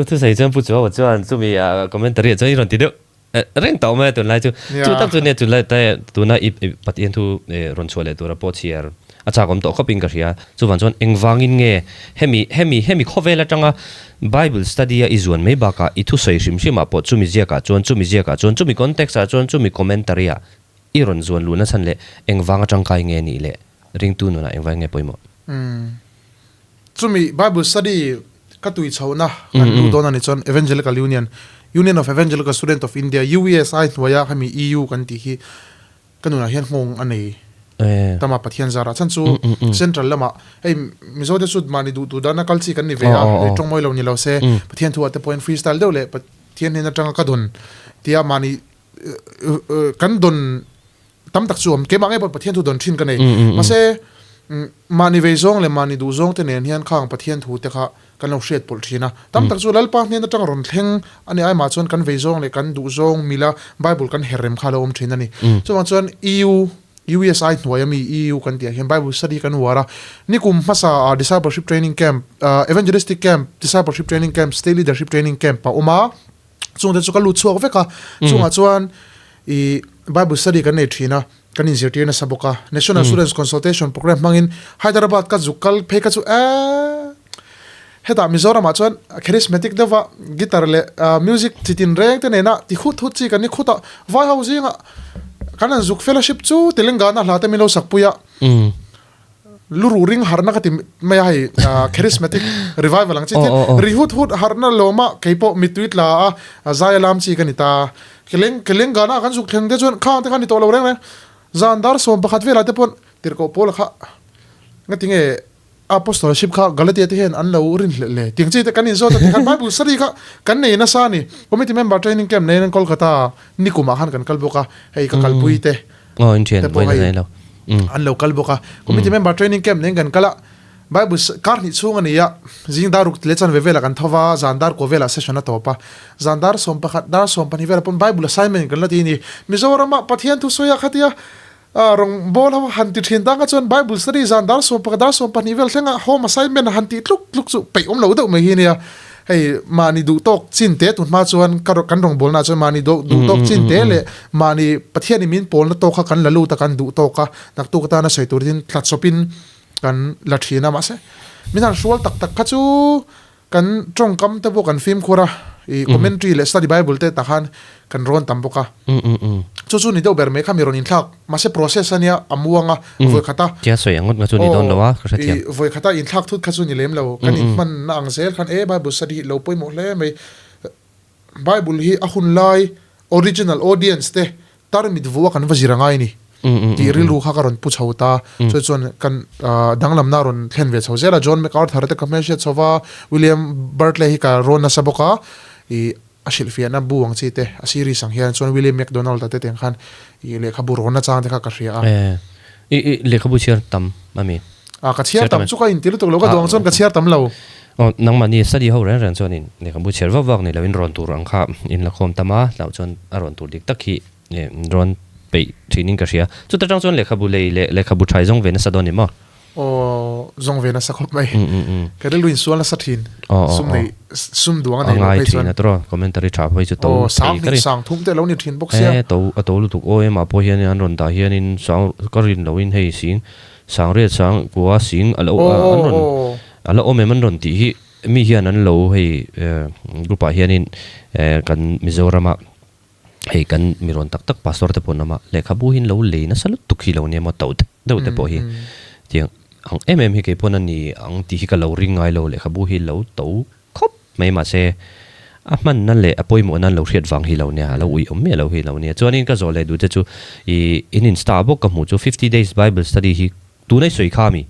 Thusawi chuan Pu Chuaua chuan chumi commentary ah chuan i rawn ti deuh Reng tawh mai a tunlai chu. Chu tak chu nia tunlai te tuna i Pathian thu rawn chhuah leh tura pawh chhiar a chak awm tawh khawp in ka hria. Chuvang chuan engvangin nge hemi hemi hemi khawvel atanga Bible study a i zuan mai bakah i thusawi hrim hrim ah pawh chumi ziakah chuan chumi ziakah chuan chumi context ah chuan chumi commentary ah i rawn zuan luhna chhan leh engvang atangkai nge nih leh ringtu nunah engvang nge pawimawh. Chumi Bible study ka tui chhohna kan duh dawn a ni chuan Evangelical Union Union of Evangelical Student of India, UESI, hnuaia hemi EU kan tih hi ka nunah hian nghawng a nei tam a, Pathian zarah chhan chu Central lamah hei Mizo te chu mahni duh duh dana kal chi kan ni ve a, hei tawng mawi lo ni lo se Pathian thu ah te pawhin free style deuh leh Pathian hnen atanga ka dawn tia mahni kan dawn tam tak chu awm keimah ngei pawh Pathian thu dawn thin ka nei. Mahse mahni vei zawng leh mahni duh zawng te nen hian khang Pathian thu te kha kan lo hriat pawlh thin a. Tam tak chu Lalpa hnen atanga rawn thleng a ni aimah chuan kan vei zawng leh kan duh zawng mila Bible kan her rem kha a lo awm thin a ni. Chuvang chuan EU, USI hnuaia mi EU kan tih ah hian Bible study kan uar a. Nikum hmasa ah Discipleship Training Camp, Evangelistic Camp, Discipleship Training Camp, State Leadership Training Camp a awm a. Chungte chu ka lut chhuak vek a, chungah chuan i Bible study kan nei thin a, kan inzirtir nasa bawk a. National Students Consultation Programme hmangin Hyderabad ka zuk kal phei kha chu eeh hetah Mizoramah chuan charismatic deuhva guitar leh music chi tin reng te nena ti khut khut chi kan ni khut a, vai ho zingah kan han zuk fellowship chu Telangana hla te min lo sak pui a. Lu ruh ring harhna ka ti mai a hei charismatic revival ang chi thil ri hut hut harhna lawma kei pawh mittui tla a zai a lam chi ka ni ta. Keleng keleng gana kan zuk thleng te chuan khang te kha ni tawh lo reng reng zan dar 11 velah te pawn tirhkoh pawl kha ngatinge apostolship kha Galatia te hian an lo rin hlelh le tiang chi te kan inzawt a tikhan Bible study kha kan nei nasa a ni. Committee member training camp neiin Kolkata nikumah khan kan kal bawk a hei ka kalpui te. Aw in thian pawh hei an lo kal bawk a committee member training camp nen kan kal a bible kar hnih chhung a ni a zing dar ruk leh chanve velah kan tho va zan dar kua velah session a tawp a zan dar 11 dar 12 velah pawn bible assignment kan la ti a ni Mizoram ah Pathian thu sawi a khatia rawng bawl ho han ti thin tang kha chuan bible study zan dar 11 dar 12 vel thleng a home assignment han tih tluk tluk chu peih awm lo deuh mai hi a nia. Hei mahni duh tawk chin te tun hma chuan ka kan rawngbawlna ah chuan mahni duh tawk chin te leh mahni Pathianin min pawlna tawk kha kan la lut a kan duh tawk a naktuk atana sawi turin tla chawpin kan la thin a mahse min han hrual tak tak kha chu kan tawngkam te pawh kan fimkhur a ih commentary leh study bible te tah khan kan rawn tam bawk a chu chu ni deuh ber mai kha mi rawn inthlak mahse process a nia a muang a vawi khat a Tia sawi ang ngawt nga chu ni dawn lo a ka hrethiam. Ih vawi khat a inthlak thut kha chu ni lem lo kan inhman na ang zel khan e bible study hi lo pawimawh hle mai bible hi a hun lai original audience te tarmit vuah kan va zir a ngai a ni tih rilru kha ka rawn pu chho ta chu chuan kan danglamna a rawn thlen ve chho zel a John MacArthur te ka hmelhriat chho va William Barclay hi ka rawn nasa bawk a ih A hrilhfiahna bu ang chi te, a series ang hian chuan William MacDonald-a te tiang khan i lehkhabu rawn nachang te kha ka hria a. E, i i lehkhabu chhiar tam a mi? A, ka chhiar tam chu ka inti lutuk lo, ka duh ang chuan ka chhiar tam lo. Aw, nangmahni study ho reng reng chuanin lehkhabu chhiar vak vak ni loin rawn tur ang kha in la khawm tam a, hlauh chuan a rawn tur dik tak hi rawn peih thinin ka hria. Chuta tang chuan lehkhabu lei leh lehkhabu thai zawng ve nasa dawn ni maw? Aw, zawng ve nasa khawp mai. Ka rilru insual nasa thin. Sum nei, sum duang a nei loh phei chuan. A ngai thin a tawrh a, commentary tha phei chu to thei ka rin. Aw, sang thum te a lo ni thin bawk sia. E, to, a to lutuk. Aw, ema pawh hian an rawn dah hianin sang, ka rin lohin hei sing, sang riat sang kua sing a lo, an rawn, a la awm em an rawn tih hi mi hian an lo hei group ah hianin kan Mizorama Hei kan mi rawn tak tak pastor te pawh an awm a, lehkhabu hi an lo lei nasa lutuk hi lo nia maw to deuh te pawh hi tiang ang em em hi kei pawn a ni ang tih hi ka lo ring ngai lo, lehkhabu hi lo to khawp mai mahse a hmanna leh a pawimawhna an lo hriat vang hi lo nia, a lo ui awm miah lo hi lo nia. Chuanin ka zawh leh duh te chu ih in insta bawk ka hmuh chu 50 days bible study hi tuna i sawi kha ami?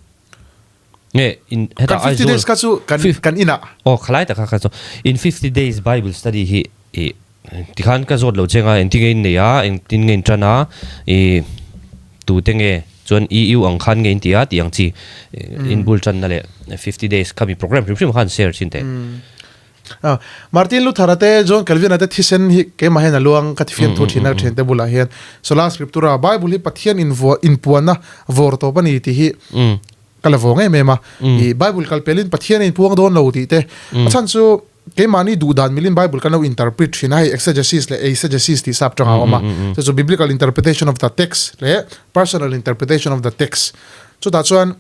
Nge in hetah Kan 50 Aizawl days kha chu kan kan inah. Aw khalai tak kha kha chu in 50 days bible study hi ih Tikhan ka zawt lo che nga engtin nge in nei a, engtin nge in tan a, i tute nge chuan EU ang khan nge in ti a tih ang chi in bul tanna leh 50 days khami program hrim hrim khan share chin teh. Martin Luther-a te, John Calvin-a te thisen hi keimah hian a luang ka ti fiamthu thin a thiante bulah hian Sola Scriptura, Bible hi Pathian inpuanna vawr tawp a ni tih hi ka la vawng em em a. I Bible kal pelin Pathian a inpuang dawn lo tih te. A chhan chu Keimahni duh dan milin Bible kan lo interpret thin a, hei exegesis leh eisegesis tih sap tanga a awm a. Chu chu biblical interpretation of the text leh personal interpretation of the text. Chutah chuan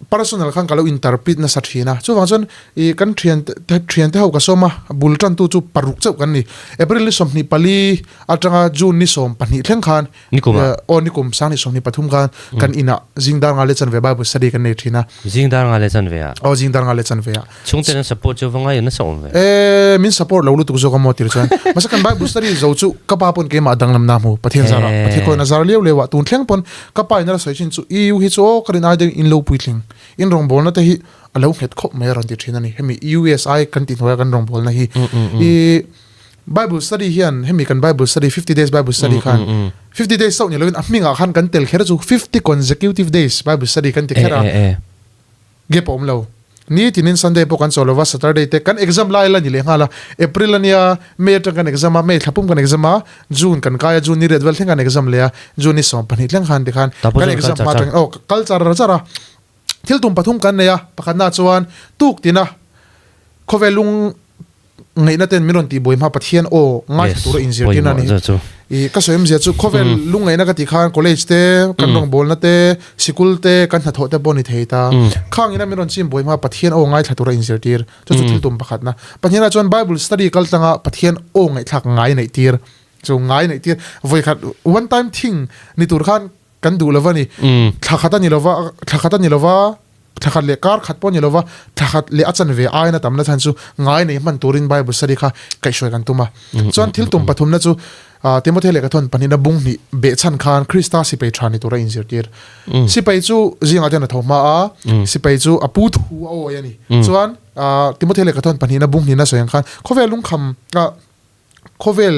Personal khan ka lo interpret nasa thin a, chuvang chuan ih kan thian te thian te ho ka sawm a, bul tantu chu paruk chauh kan ni. April ni 24 atanga June ni 12 thleng khan Nikum ah? Aw nikum sang ni 23 khan kan inah zing dar nga leh chanve Bible study kan nei thin a. Zing dar nga leh chanve ah? Aw zing dar nga leh chanve ah. Chhungten an support chu va ngai nasa awm ve? E min support lo lutuk zawk a maw tir chuan. Mahse kan Bible study zo chu ka pa pawn keimah danglam na hmu Pathian zar ah Pathian khawiin a zar liau liau ah tun thleng pawn Ka pa in a la sawi thin chu EU hi chu aw ka rin ai deuhin in lo puitling, in rawngbawlna te hi a lo nghet khawp mai a rawn ti thin a ni. Hemi USI kan tih hnuaia kan rawngbawlna hi i Bible study hian hemi kan Bible study 50 days Bible study khan 50 days chauh ni lovin a hmingah khan kan tel kher chu 50 consecutive days Bible study kan ti kher a. Gap a awm lo. Ni tinin Sunday pawh kan chaw lova, Saturday te kan exam lai la ni leh nghal a. April a nia, May atang kan exam a, May thla pum kan exam a, June kan kai a, June ni riat vel thleng kan exam leh a, June ni 12 thleng khan tikhan kan exam hma atangin aw kal char char a. Thil tum pathum kan nei a, pakhatna chuan tuk tina khawvel lung Ngaihna ten min rawn tih buai hma Pathian aw ngaithla tura inzir tirna a ni. I ka sawi awmzia chu khawvel lungngaihna ka tih khan college te, kan rawngbawlna te, sikul te, kan hnathawh te pawh a ni thei ta. Khang ina min rawn chim buai hma Pathian aw ngaithla tura inzir tir chu chu thil tum pakhatna. Pathianah chuan Bible study kal tlanga Pathian aw ngaihthlak ngai neih tir chu ngai neih tir vawikhat one time thing ni tur khan Kan duh lova ni. Thla khat a ni lova, thla khat a ni lova, thla khat leh kar khat pawh a ni lova, thla khat leh a chanve aiin a tamna chhan chu ngai nei hman turin Bible study kha kaihhruai kan tum a. Chuan thil tum pathumna chu Timothea lehkha thawn pahnihna bung hnih behchhan khan Krista sipai tha ni tura inzirtir. Sipai chu zingah chuan a tho hma a, sipai chu a pu thu a awi a ni. Chuan Timothea lehkha thawn pahnihna bung hnihna sawi ang khan khawvel lungkham khawvel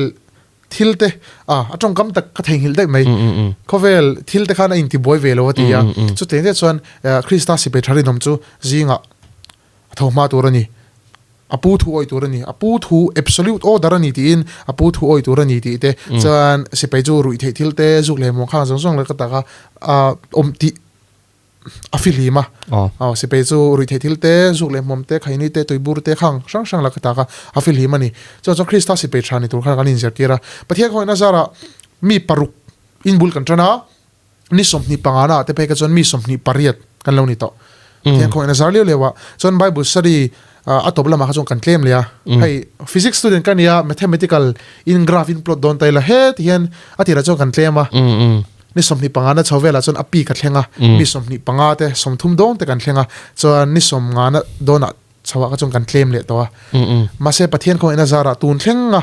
thil te a a tawngkam tak ka theihnghilh daih mai khawvel thil te khan a intibuai ve lo a ti a chutiang chiah chuan Krista sipai tha rinawm chu zingah a tho hma tur a ni a pu thu awih tur a ni a pu thu absolute order a ni tiin a pu thu awih tur a ni tih te chuan sipai chu ruih theih thil te zuk leh muang khang zawng zawng la ka taka a awm tih a fihlim a, aw sipai chu ruihtheih thil te, zuk leh hmuam te, khaini te, tuibur te khang hrang hrang la ka tak a, a fihlim a ni. Chuan chuan Krista sipai tha ni tur khan kan inzirtir a. Pathian khawngin a zarah mi paruk inbul kan tan a, ni 25 na ah te phei kha chuan mi 28 kan lo ni tawh. Pathian khawngin a zar liau liau a, chuan Bible study a tawp lamah kha chuan kan tlem leh a. Hei physics student ka nia, mathematical in graph in plot dawn ta ila heti hian a tirah chuan kan tlem a. Ni 25 na chho velah chuan a peak a thleng a, mi 25 te, 30 dawn te kan thleng a, chuan ni 50 na dawnah chhoah kha chuan kan tlem leh tawh a. Mahse Pathian khawngaihna zarah tun thleng a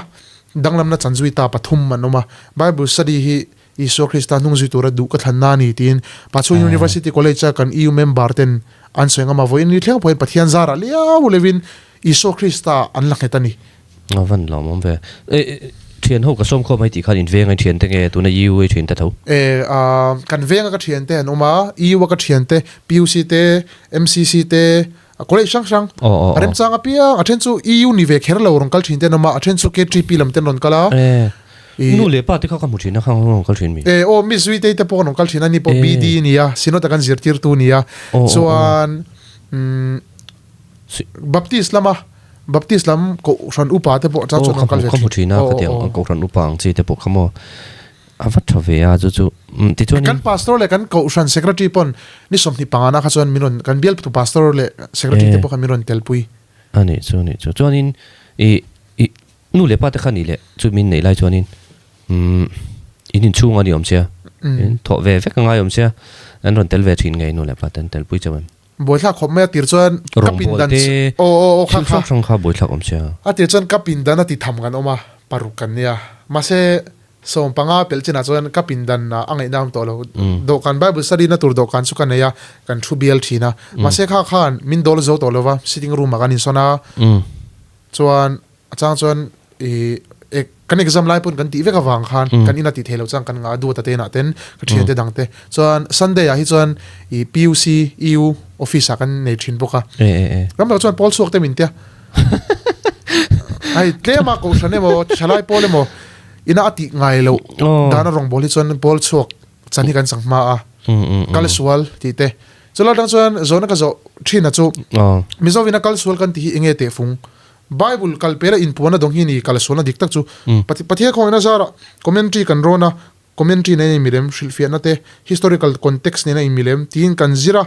danglamna chanzui ta pathum an awm a, Bible study hi Isua Krista hnung zui tura duh ka thlanna a ni tiin Pachhung University College a kan EU member ten an sawi ngam a, vawiin ni thleng pawhin Pathian zarah liau leuhin Isua Krista an la nghet a ni. A van lawmawm ve. E, thian ho ka sawm khawm mai tih khan in venga in thian te nge tuna EU a i thian te tho? E, a, kan venga ka thian te an awm a, EU a ka thian te, PUC te, MCC te, a college hrang hrang, a remchang apiang, a then chu EU ni ve kher lo rawn kal thin te an awm a, a then chu KTP lam ten rawn kal a. E, nu leh pa te kha ka hmu thin a, khang rawn kal thin mi? E, aw, Miss Zuitei te pawh rawn kal thin a, ni pawh BD nia, Synod a kan zirtirtu nia, chuan, umm, Baptist lama Baptist lam kohhran upa te pawh chang chuan rawn kal ve thin. Ka hmu thin a, khatiang kohhran upa ang chi te pawh kha maw a va tha ve a chu chu tichuan Kan pastor leh kan kohhran secretary pawn ni 25 na kha chuan min rawn kan bialtu pastor leh secretary te pawh khan min rawn telpui. A nih chu a nih chu chuanin i i nu leh pa te kha nih leh chu min neih lai chuanin umm in inchhung a ni awm sia in thawh ve vek a ngai awm sia an rawn tel ve thin ngei nu leh pa te an telpui chauh em. Buaithlak khawp mai a tir chuan ka pindan aw aw aw kha kha hrang kha buaithlak awm sia. A tir chuan ka pindan a ti tham kan awm a, paruk kan nia. Mahse 15 pelh chinah chuan ka pindan ah a ngaihna awm tawh lo. Dawhkan Bible study na tur dawhkan chu ka nei a, kan thu bial thin a. Mahse kha khan min dawl zo tawh lo va, sitting room ah kan insawn a. Chuan A chang chuan i kan exam lai pawn kan tih vek avang khan kan ina tih theih loh chuan kan ngah a duat a te inah ten ka thiante dang te chuan Sunday ah hi chuan i PUC EU office ah kan nei thin bawk a ram lo chuan pawl chhuak te min tia hei tlem a kohhran emaw thalai pawl emaw ina a tih ngai loh dan a rawngbawl hi chuan pawl chhuak chan hi kan chang hma a kal sual tih te chulai atang chuan zawhna ka zawh thin a chu Mizo ina kal sual kan tih hi enge tehfung Bible kal pela inpuan a dawng hi ni kal sualna dik tak chu. Pathian khawngaihna zarah commentary kan rawn a, commentary nen a inmilem, hrilhfiahna te, historical context nen a inmilem tiin kan zir a.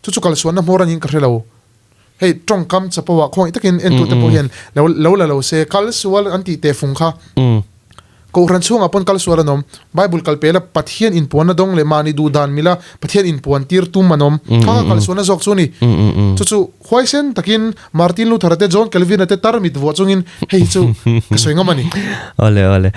Chu chu kalsuanna hmawr aniin ka hre lo. Hei tawngkam chapo ah khawngaih takin entute pawh hian lo lo la lo se, kal sual an tih teh fung kha. Kohhran chhungah pawn kal sual an awm. Bible kal pela Pathian inpuanna dawng leh mahni duh dan mila Pathian inpuan tir tum an awm. Kha kha kal sualna zawk chu a ni. Chu chu huaisen takin Martin Luther-a te John Calvin-a te tarmit vuah chungin hei hi chu ka sawi ngam a ni. Awle awle.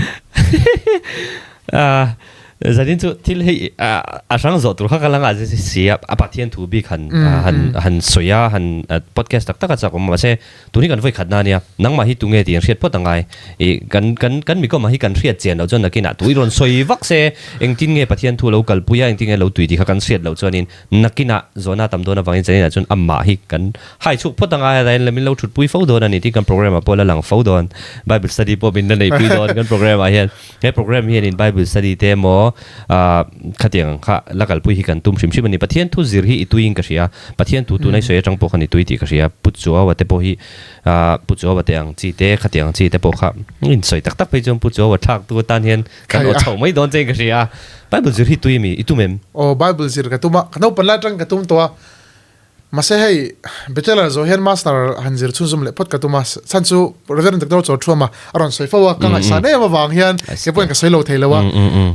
Zanin chu thil hei a hrang zawh tur kha ka la ngah si a, a Pathian thu bik han han han sawi a, han podcast tak tak a chak awm a, mahse tun hi kan vawi khatna a nia, nangmah hi tunge tih an hriat phawt angai, ih kan kan kan mikawmah hi kan hriat chian loh chuan nakinah tui rawn sawi vak se, engtin nge Pathian thu lo kalpui a, engtin nge lo tui tih kha kan hriat loh chuanin nakinah zawhna tam dawn avangin zaninah chuan amah hi kan Hai chhuk phawt anga heta hian min lo thutpui fo dawn a ni tih kan program ah pawh la lang fo dawn. Bible study pawh min la neihpui dawn kan program ah hian. He program hianin Bible study te emaw ah khatiang kha la kalpui hi kan tum hrim hrim a ni. Pathian thu zir hi i tuiin ka hria. Pathian thu tuna i sawi atang pawh khan i tui tih ka hria. Pu Chuaua te pawh hi ah Pu Chuaua te ang chi te khatiang ang chi te pawh kha in sawi tak tak phei chuan Pu Chuaua thlak tu atan hian kan aw chhoh mai dawn che in ka hria. Bible zir hi tui a mi? I tum em? Aw Bible zir ka tum a, ka naupang lai atang ka tum tawh a. Mahse hei, Bachelor zawh hian Master han zir chhunzawm leh phawt ka tum a, chhan chu Reverend Doctor Chawlthuama a rawn sawi fo a, ka ngaihsan em avang hian kei pawhin ka sawi lo thei lo a.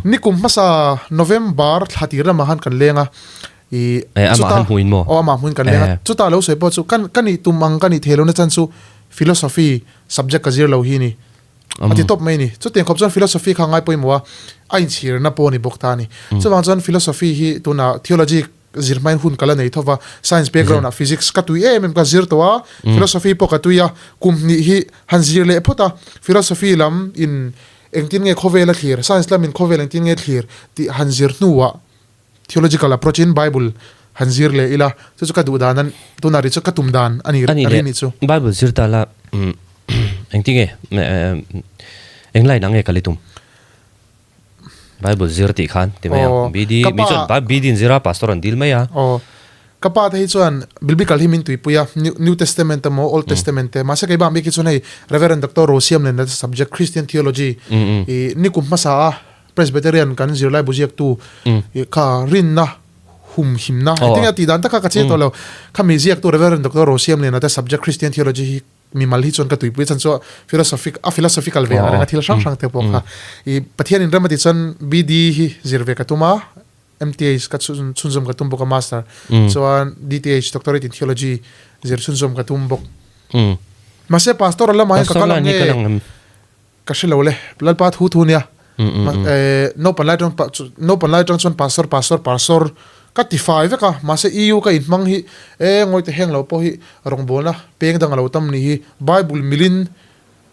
Nikum hmasa November thla tir lamah khan kan leng a, i chuta aw amah hmuin kan leng a, chuta lo sawi pawh chu kan ka nih tum ang ka nih thei lohna chan chu Philosophy subject ka zir lo hi ni. A ti tawp mai a ni. Chutiang khawp chuan Philosophy kha ngai pawimawh a, a inchhirna pawh a ni bawk ta a ni. Chuvang chuan Philosophy hi tunah Theology zir hmain hun ka la nei tho va, science background ah physics ka tui em em ka zir tawh a, philosophy pawh ka tui a, kum hnih hi han zir leh phawt a, philosophy lam in engtin nge khawvel a thlir, science lam in khawvel engtin nge thlir tih han zir hnuah theological approach in bible han zir leh ila, chu chu ka duh dan a tunah ri chu ka tum dan a ni ri ni chu. Bible zir ta la engtin nge eng line ah nge kal i tum? Bible zir tih khan ti mai ang. BD mi chuan BD in zir a pastor an dil mai a. Aw. Ka pa te hi chuan Biblical hi min tuipui a, New Testament emaw Old Testament te. Mahse kei bak bik hi chuan hei Reverend Doctor Rosiam nen subject Christian Theology i nikum hmasa a Presbyterian kan zirlai bu ziaktu i kha rinna hum himna heti nge a tih dan tak kha ka chiang tawh lo. Khami ziaktu Reverend Doctor Rosiam nen a subject Christian Theology hi Mimal hi chuan ka tuipui a chan chu philosophic a philosophical ve ang reng a thil hrang hrang te pawh kha i Pathian in rem a tih chuan BD hi zir ve ka tum a MTH ka chhunzawm ka tum bawk a master chuan DTH Doctorate in Theology zir chhunzawm ka tum bawk mahse pastor lamah hian ka kal ang nge ka hre lo le Lalpa thu thu nia naupang lai atang naupang lai atang chuan pastor pastor pastor ka ti fai vek a mahse EU ka inhmang hi e ngawi te heng lo pawh hi rawngbawlna peng dang a lo tam ni hi Bible milin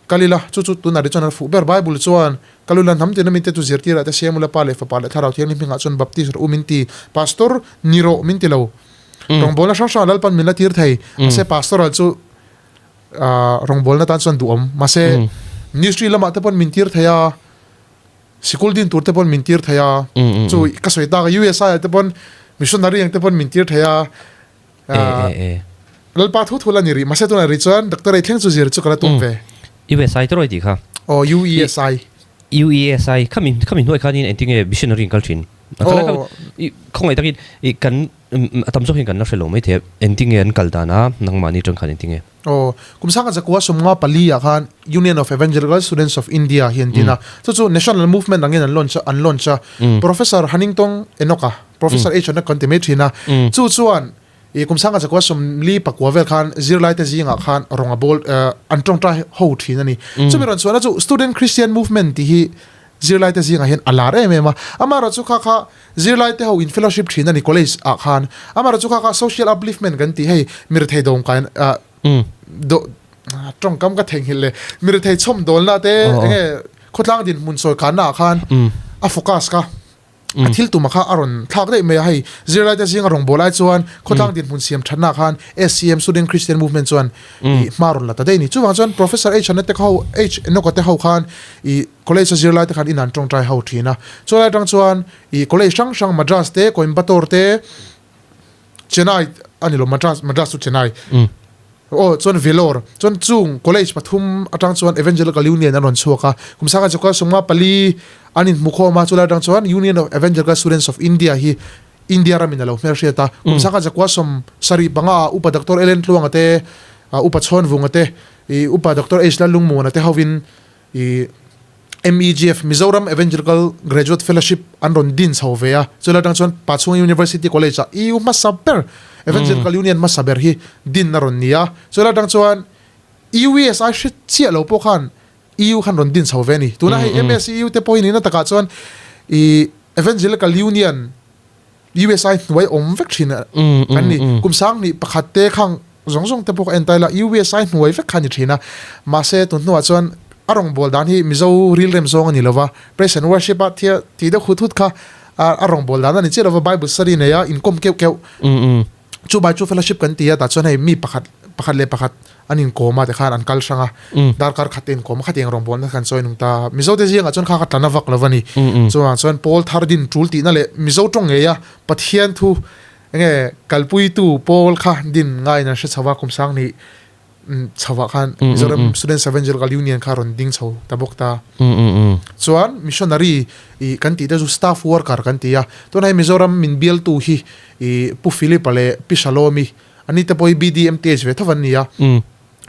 kal ila chu chu tunah te chuan a fuh ber Bible chuan kal ula hnam tina mite chu zirtir ah te siam ula pa leh fapa leh thlarau thianghlim hmingah chuan baptist rawh u min ti pastor ni rawh min ti lo rawngbawlna hrang hrang Lalpan min la tir thei mahse pastoral chu Rawngbawlna tan chuan duhawm. Mahse, ministry lamah te pawn min tir thei a, sikul din tur te pawn min tir thei a, chu ka sawi tak a USI ah te pawn missionary ang te pawn min tir thei a, Lalpa thu thu la ni rih. Mahse tunah rih chuan doctorate thleng chu zir chu ka la tum ve. USI te rawih tih kha? Aw, UESI. UESI, khami khami hnuai khanin engtinge missionary in kal thin? Khawngaih takin kan A tam zawk hian kan la hre lo mai thei a, engtinge an kal dan a, nangmahni atang khan engtinge? Aw, kum sangha zakua sawmnga pali ah khan Union of Evangelical Students of India hi an din a, chu chu national movement angin an launch a, an launch a. Professor Hannington Enoch-a, Professor H Enoch kan ti mai thin a, chu chuan ih kum sangha zakua sawmli pakua vel khan zirlaite zingah khan rawng a bawl an tawngtai ho thin a ni. Chumi rawn chhuahna chu Student Christian Movement tih hi zirlaite zingah hian a lar em em a, amaherawhchu kha kha Zirlai te ho in fellowship thin a ni college ah khan. Amaherawh chu kha kha social upliftment kan tih hei mirethei dawmkai ah do tawngkam ka theihnghilh leh mirethei chhawm dawlna te enge khawtlang dinhmun sawi kanna ah khan a focus kha a thil tum ah kha a rawn thlak daih mai a hei zirlai te zinga rawngbâwl ai chuan khawtlang dinhmun siam thatna ah khan SCM Student Christian Movement chuan ih hma rawn la ta daih a ni. Chuvang chuan Professor H Anna te ho H Enoch-a te ho khan ih College a zirlai te khan in an tawngtai ho thin a, chulai atang chuan ih college hrang hrang Madras te, Coimbatore te, Chennai a ni lo Madras, Madras chu Chennai aw chuan Vellore chuan chung college pathum atang chuan Evangelical Union an rawn chhuak a, kum sangha chakua sawmnga pali an inhmu khawm a, chulai atang chuan Union of Evangelical Students of India hi. India ramin a lo hmelhriat a. Kum sangkhat zakua 75 ah Upa Doctor Ellen Tluanga te, Upa Chhawnvunga te, i Upa Doctor H Lallungmuana te hovin i MEGF, Mizoram Evangelical Graduate Fellowship, an rawn din chho ve a. Chulai atang chuan Pachhunga University College ah EU hmasa ber, Evangelical Union hmasa ber hi din a rawn ni a. Chulai atang chuan UESI hre chiah lo pawh khan EU khan rawn din chho ve a ni. Tuna hei MSEU te pawh hi nihna takah chuan i Evangelical Union USI hnuai awm vek thin kan ni. Kum 2001 te khang zawng zawng te pawh ka en ta ila USI hnuai vek kha a ni thin a. Mahse tun hnuah chuan a rawngbâwl dan hi Mizo rilrem zawng a ni lo va, Praise and Worship a thia tih deuh hut hut kha a rawngbâwl dan a ni chiah lo va, Bible study nei a inkawm keuh keuh. Chu bai chu fellowship kan ti a, tah chuan hei mi pakhat pakhat leh pakhat an inkawm a tikhan an kal hrang a, darkar khat te inkawm a, khatiang rawngbawlna kha an sawi nung ta. Mizo te zingah chuan kha kha tlan a vak lo va ni. Chuvang chuan Pawl thar din tul tihna leh Mizo tawng ngei a Pathian thu enge kalpuitu Pawl kha din ngaiin an hre chho va, kum sang nih chhovah khan Mizoram Students Evangelical Union kha rawn ding chho ta bawk ta. Chuan missionary i kan tih te chu staff worker kan ti a, tunah hi Mizoram min bialtu hi i Pu Philip-a leh Pi Shalom-i ani te pawh hi BDMTH ve tho an ni a,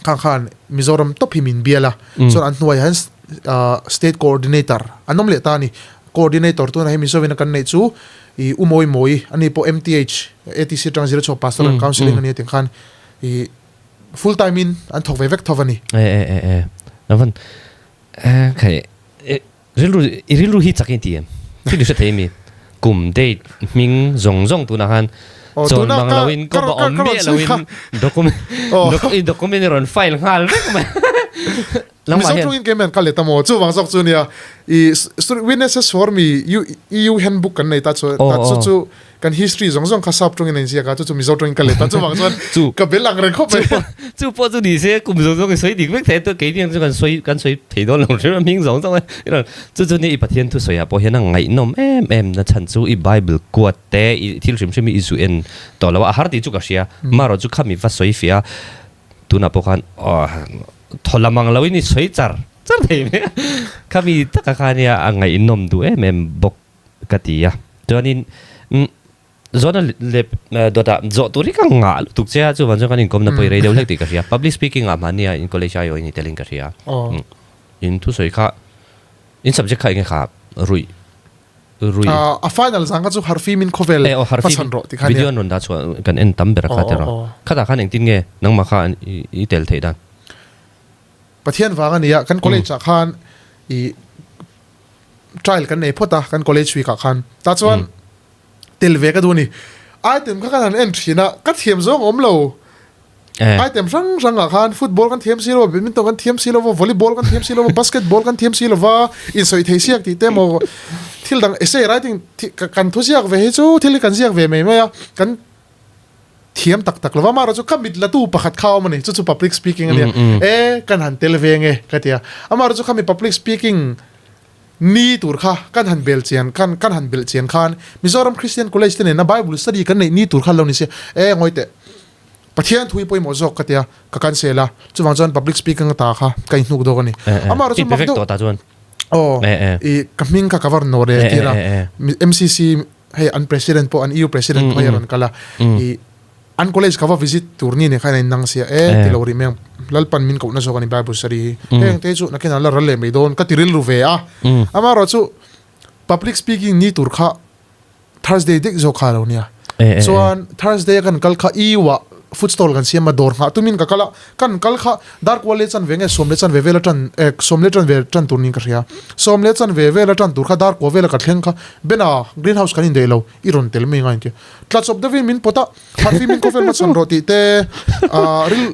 khang khan Mizoram tawp hi min bial a, chuan an hnuaiah hian State Coordinator an awm leh ta a ni. Coordinator tunah hi Mizovin a kan neih chu i U Mawi Mawi ani pawh MTH ATC atanga zir chhuak Pastoral and Counselling a ni a tih khan i full time in an thawk ve vek tho a ni. E e e e avan e khai e rilru i rilru hi chak in ti em thil i hre thei mi kum date hming zawng zawng tunah khan chawn mang lo in ka awm miah lo in document document i rawn file nghal vek mai. Mizo tawngin kei hian ka let a maw? Chuvang zawk chu nia i Witnesses for me EU handbook kan nei ta chu ta chu chu kan history zawng zawng kha sap tawngin a inziak a chu chu Mizo tawngin ka let a chuvang chuan ka bel ang reng khawp mai. Chu pawh chu ni se kum zawng zawng i sawi dik vek thei a keini ang chu kan sawi kan sawi thei dawn lo hrim a hming zawng zawng a chu chu nia i Pathian thusawi ah pawh hian a ngaihnawm em em na chhan chu i Bible kuat te i thil hrim hrim hi i zu en tawh lo a a har tih chu ka hria marawh chu khami va sawi fiah a Tunah pawh khan thaw lam ang loin i sawi char char thei mai a, khami taka kha nia a ngaihnawm duh em em bawk ka ti a. Chuanin Zawhna leh dawtah zawh tur hi ka ngah lutuk che a, chuvang chuan kan inkawmna pawh i rei deuh hlek tih ka hria. Public speaking ah mahnia in college aiawh in i telin ka hria. In thusawi kha in subject kha enge kha ruih Rui. A final zan kha chu Harfi min khawvel hmachhan rawh ti kha nia. Video an rawn dah chhuah kan en tam ber a kha tiraw. Khatah khan engtin nge nangmah kha i tel theih dan? Pathian vang a nia, kan college ah khan i trial kan nei phawt a, kan college week ah khan. Tah chuan tel ve ka duh a ni. Item kha kan han en thin a, ka thiam zawng a awm lo. Item hrang hrang ah khan football kan thiam si lo, badminton kan thiam si lo, volleyball kan thiam si lo, basketball kan thiam si lo va, insawi thei siak tih te emaw thil dang essay writing kan thu ziak ve hi chu thil hi kan ziak ve mai mai a, kan thiam tak tak lo va, amaherawhchu ka mit la tu pakhat kha a awm a ni, chu chu public speaking a nia, e kan han tel ve nge ka ti a, amaherawhchu khami public speaking Ni tur kha kan han bel chian khan kan han belh chian khan Mizoram Christian College te nena Bible study kan neih ni tur kha lo ni se e ngawi teh Pathian thu hi pawimawh zawk ka tia ka cancel a chuvang chuan public speaking ata kha ka inhnuk dawk a ni amah erawh chu mak deuh aw i ka hming kha ka var nawr e tir a MCC hei an president pawh an EU president pawh hei a rawn kal a i An college ka va visit tur ni nen khan a innang sia e ti lo rih mai ang. Lalpan min kohna zawk a ni Bible study hi. Heng te chu nakin an la ral leh mai dawn ka ti rilru ve a. Amaherawh chu public speaking ni tur kha Thursday daih zawk kha a lo nia. Chuan Thursday a kan kal kha EU ah food stall kan siam a dawr nghah tumin ka kal a, kan kal kha dar kual leh chanve nge sawm leh chanve vel atan sawm leh chanve tan tur niin ka hria. Sawm leh chanve vel atan tur kha dar kua vela ka thleng kha Bena greenhouse kan indaih lo i rawn tel mai ngai ang tia. Tla chawp deuhin min pawt a, Harfi min khawvel hmachhawn rawh tih te, ril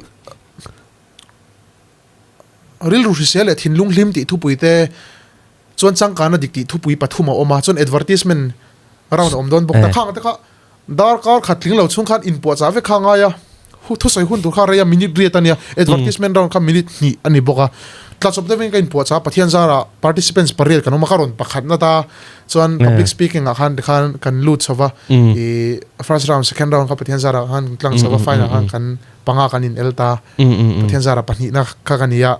rilru hrisel leh thinlung hlim tih thupui te, chuan changkana dik tih thupui pathum a awm a, chuan advertisement round a awm dawn bawk ta. Khang te kha darkar khat tling lo chhung khan inpuahchah vek kha a ngai a, thusawi hun tur kha rei a minute riat a nia, advertisement round kha minute hnih a ni bawk a. Tla chawp deuhin ka inpuahchah a, Pathian zarah participants pariat kan awm a, ka rawn pakhatna ta. Chuan public speaking ah khan tikhan kan lut chho va, i first round second round kha Pathian zarah khan kan tlang chho va, final khan kan panga kan in el ta, Pathian zarah pahnihna kha ka ni a.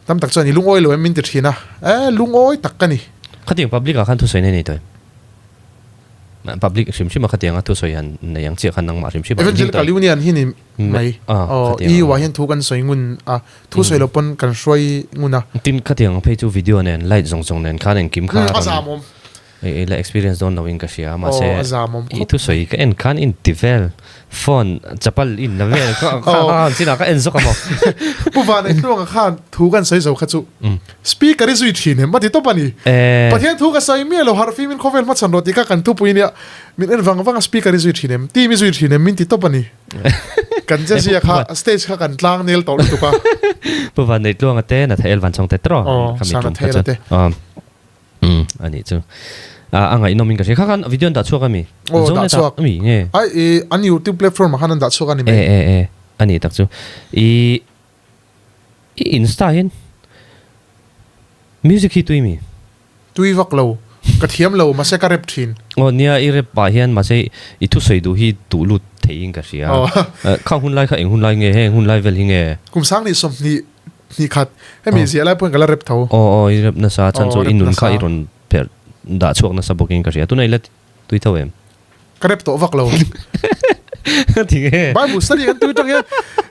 Tam tak chuan i lungawi lo em min ti thin a, e lungawi tak ka ni. Khatiang public ah khan thusawi na nei tawh em? Public hrim hrim a khatiang a thusawi han nei ang chiah khan nangmah hrim hrim a Evangelical Union hi ni mai. Aw EU ah hian thu kan sawi ngun a, thu sawi lo pawn kan hruai ngun a. Tin khatiang phei chu video nen light zawng zawng nen khan engkim kha a rawn i la experience dawn lo in ka hria mahse i thusawi ka en khan in ti vel phone chapal in la vel kha kha chinah ka en zawk a maw. Pu Vaneihtluanga khan thu kan sawi zo kha chu Speaker i zui thin em a ti tawp a ni. Pathian thu ka sawi miah lo harh fim in khawvel hmachhan rawh tih kha kan thupui nia min en vang vang a speaker i zui thin em team i zui thin em min ti tawp a ni. Kan che zia kha stage kha kan tlang nel tawh lutuk a. Pu Vanneitluanga te Nathael Vanchawng te tawh kha mi tum kha chuan a nih chu a ngaihnawm in ka hria kha khan video an dah chhuak a mi? Aw dah chhuak a mi nge? Ai i an youtube platform ah khan an dah chhuak a ni mai. E e e a nih tak chu i I insta hian music hi tui mi? Tui vak lo. Ka thiam lo mahse ka rep thin. Aw nia i rep pah hian mahse i thusawi duh hi duh lut theihin ka hria. Khang hun lai kha eng hun lai nge heng hun lai vel hi nge? Kum sang nih sawmhnih hnih khat hemi ziah lai pawhin ka la rep tho. Aw aw i rep nasa chhan chu i nun kha i rawn pherh dah chhuak nasa bawkin ka hria. Tunah i la Tui tho em? Ka rep tawh vak lo. Ti nge? Bible study kan tui tang hian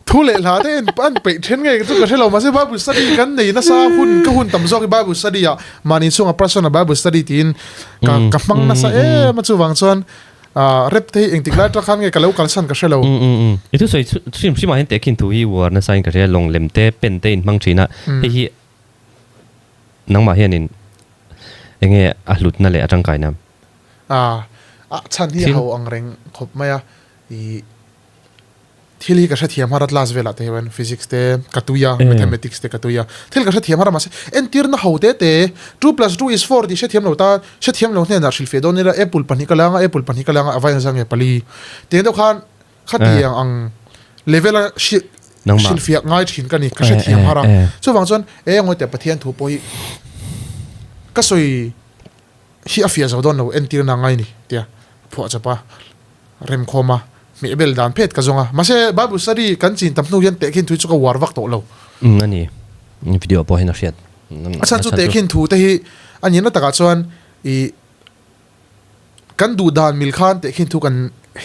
thu leh hla te en an peih then nge chu ka hre lo mahse Bible study kan nei nasa hun ka hun tam zawk hi Bible study ah mahni chhunga personal Bible study tiin ka ka hmang nasa em a chuvang chuan rep te hi engtik lai atang khan nge ka lo kalsan ka hre lo. I thusawi hrim hrim ah hian tehkhin thu hi uar nasa in ka hria lawng lem te pen te in hmang thin a hei hi nangmah hianin enge a hlutna leh a tangkaina? A, a chhan hi a ho ang reng khawp mai a, ih thil hi ka hrethiam har a class velah te hian physics te ka tui a, mathematics te ka tui a, thil ka hrethiam har a mahse entirna ho te te two plus two is four tih hrethiam lo ta hrethiam lo hnenah hrilhfiah dawn ila apple pahnih ka lang a apple pahnih ka lang a a vai ang nge pali tiang deuh khan khatiang ang level a hrilhfiah ngai thin ka ni ka hrethiam har a chuvang chuan eng te Pathian thu pawh hi ka sawi hi a fiah zo dawn lo entir na ngai ni tia phuah chawp a remkhawm a hmeh bel dan phet ka zawng a mahse bible study kan chin tam hnu hian tehkhin thu chu ka uar vak tawh lo. Umm a ni video pawh hian a hriat a chhan chu tehkhin thu te hi a nihna takah chuan ih kan duh dan mil khan tehkhin thu kan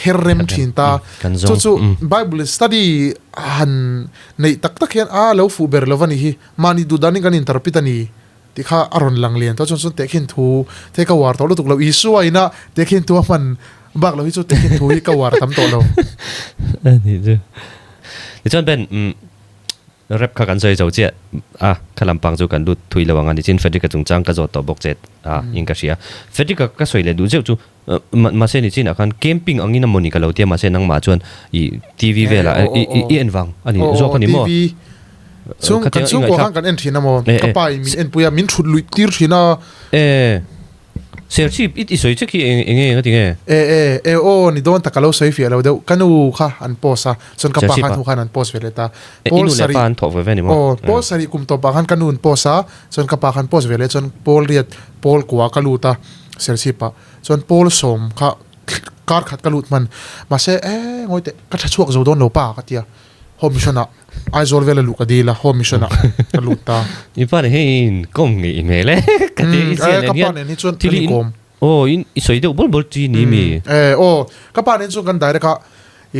her rem thin ta chu chu bible study han neih tak tak hian a lo fuh ber lo a nih hi mahni duh danin kan interpret a ni. Tih kha a rawn lang lian tawh chuan chuan tehkhin thu te ka uar tawh lutuk lo. Isua ina tehkhin thu a hman bak lo hi chu tehkhin thu hi ka uar tam tawh lo. A nih chu. Tichuan Ben, umm rap kha kan sawi zo chiah a, kha lampang chu kan lut thui lo ang a nichin Frederick-a chungchang ka zawt tawh bawk che a in ka hria. Frederick-a ka sawi leh duh zeuh chu mahse nichinah khan camping angin a mawni ka lo tia mahse nangmah chuan i TV velah i en vang a ni zawk a ni maw? Chung kan chhungkua khan kan en thin a maw? Ka pa in min enpui a, min thut luih tir thin a. E, Serchhip i sawi che khi eng enge nga ti nge? E e e aw ni dawn tak ka lo sawi fiah lo deuh. Ka nu kha an post a, chuan ka pa khan hnu khan an post ve leh ta. Pawl sarih. I nu leh pa an thawh ve ve ni maw? Aw, pawl sarih kum tawp ah khan ka nu an post a, chuan ka pa khan post ve leh chuan pawl riat pawl kua ka lut a Serchhip ah. Chuan pawl sawm kha kar khat ka lut hman. Mahse e ngawi teh ka tha chhuak zo dawn lo pa ka ti a. Home mission ah Aizawl vela luh ka dil a, home mission ah ka lut ta. I pa nen hian i inkawm ngei i hmel e. Ka ti i ziah nen hian. Ka pa nen hi chuan kan inkawm. Aw, i sawi deuh bawl bawl chi ni mi? E, aw, ka pa nen chuan kan direct a,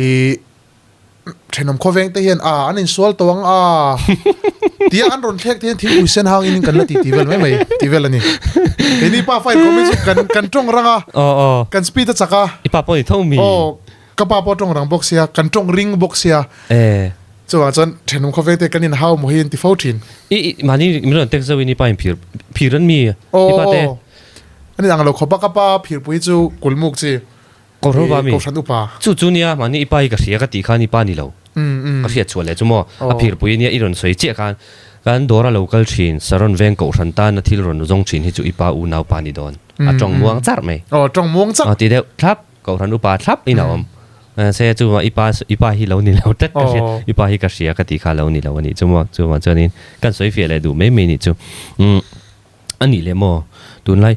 i thenawm khawveng te hian a an insual tawh ang a tia an rawn thlek te hian thingpui sen hang in kan la ti ti vel mai mai ti vel a ni. Keini pa fa inkawm hi chu kan kan tawng rang a, kan speed a chak a. I pa pawh ni tho mi? Aw. Ka pa pawh tawng rang bawk sia, kan tawng ring bawk sia. Eh. Chuvang chuan thenawm khawveng te kan inhau maw hi an ti fo thin. I i mahni min rawn tek zauhin i pa in phir phir an mi i pa te. Aw. Ani ang lo khawp a ka pa phirpui chu kulmuk chi. Kohhran upa mi. Kohhran upa. Chu chu nia mahni i pa hi ka hria ka tih khan i pa ni lo. Ka hriat chhuah leh chu maw. A phirpui nia i rawn sawi chiah khan kan dawr a lo kal thin Saron veng kohhran tana thil rawn zawng thin hi chu i pa unau pa ni dawn. A tawng muang charh mai. Aw tawng muang charh. Aw ti deuh thlap. Kohhran upa thlap in a awm. Se chu i pa i pa hi lo ni lo tlat ka hria. I pa hi ka hria ka tih kha lo ni lo a nih chu maw. Chuvang chuanin kan sawi fiah leh duh mai mai nih chu. Umm a nih leh maw tunlai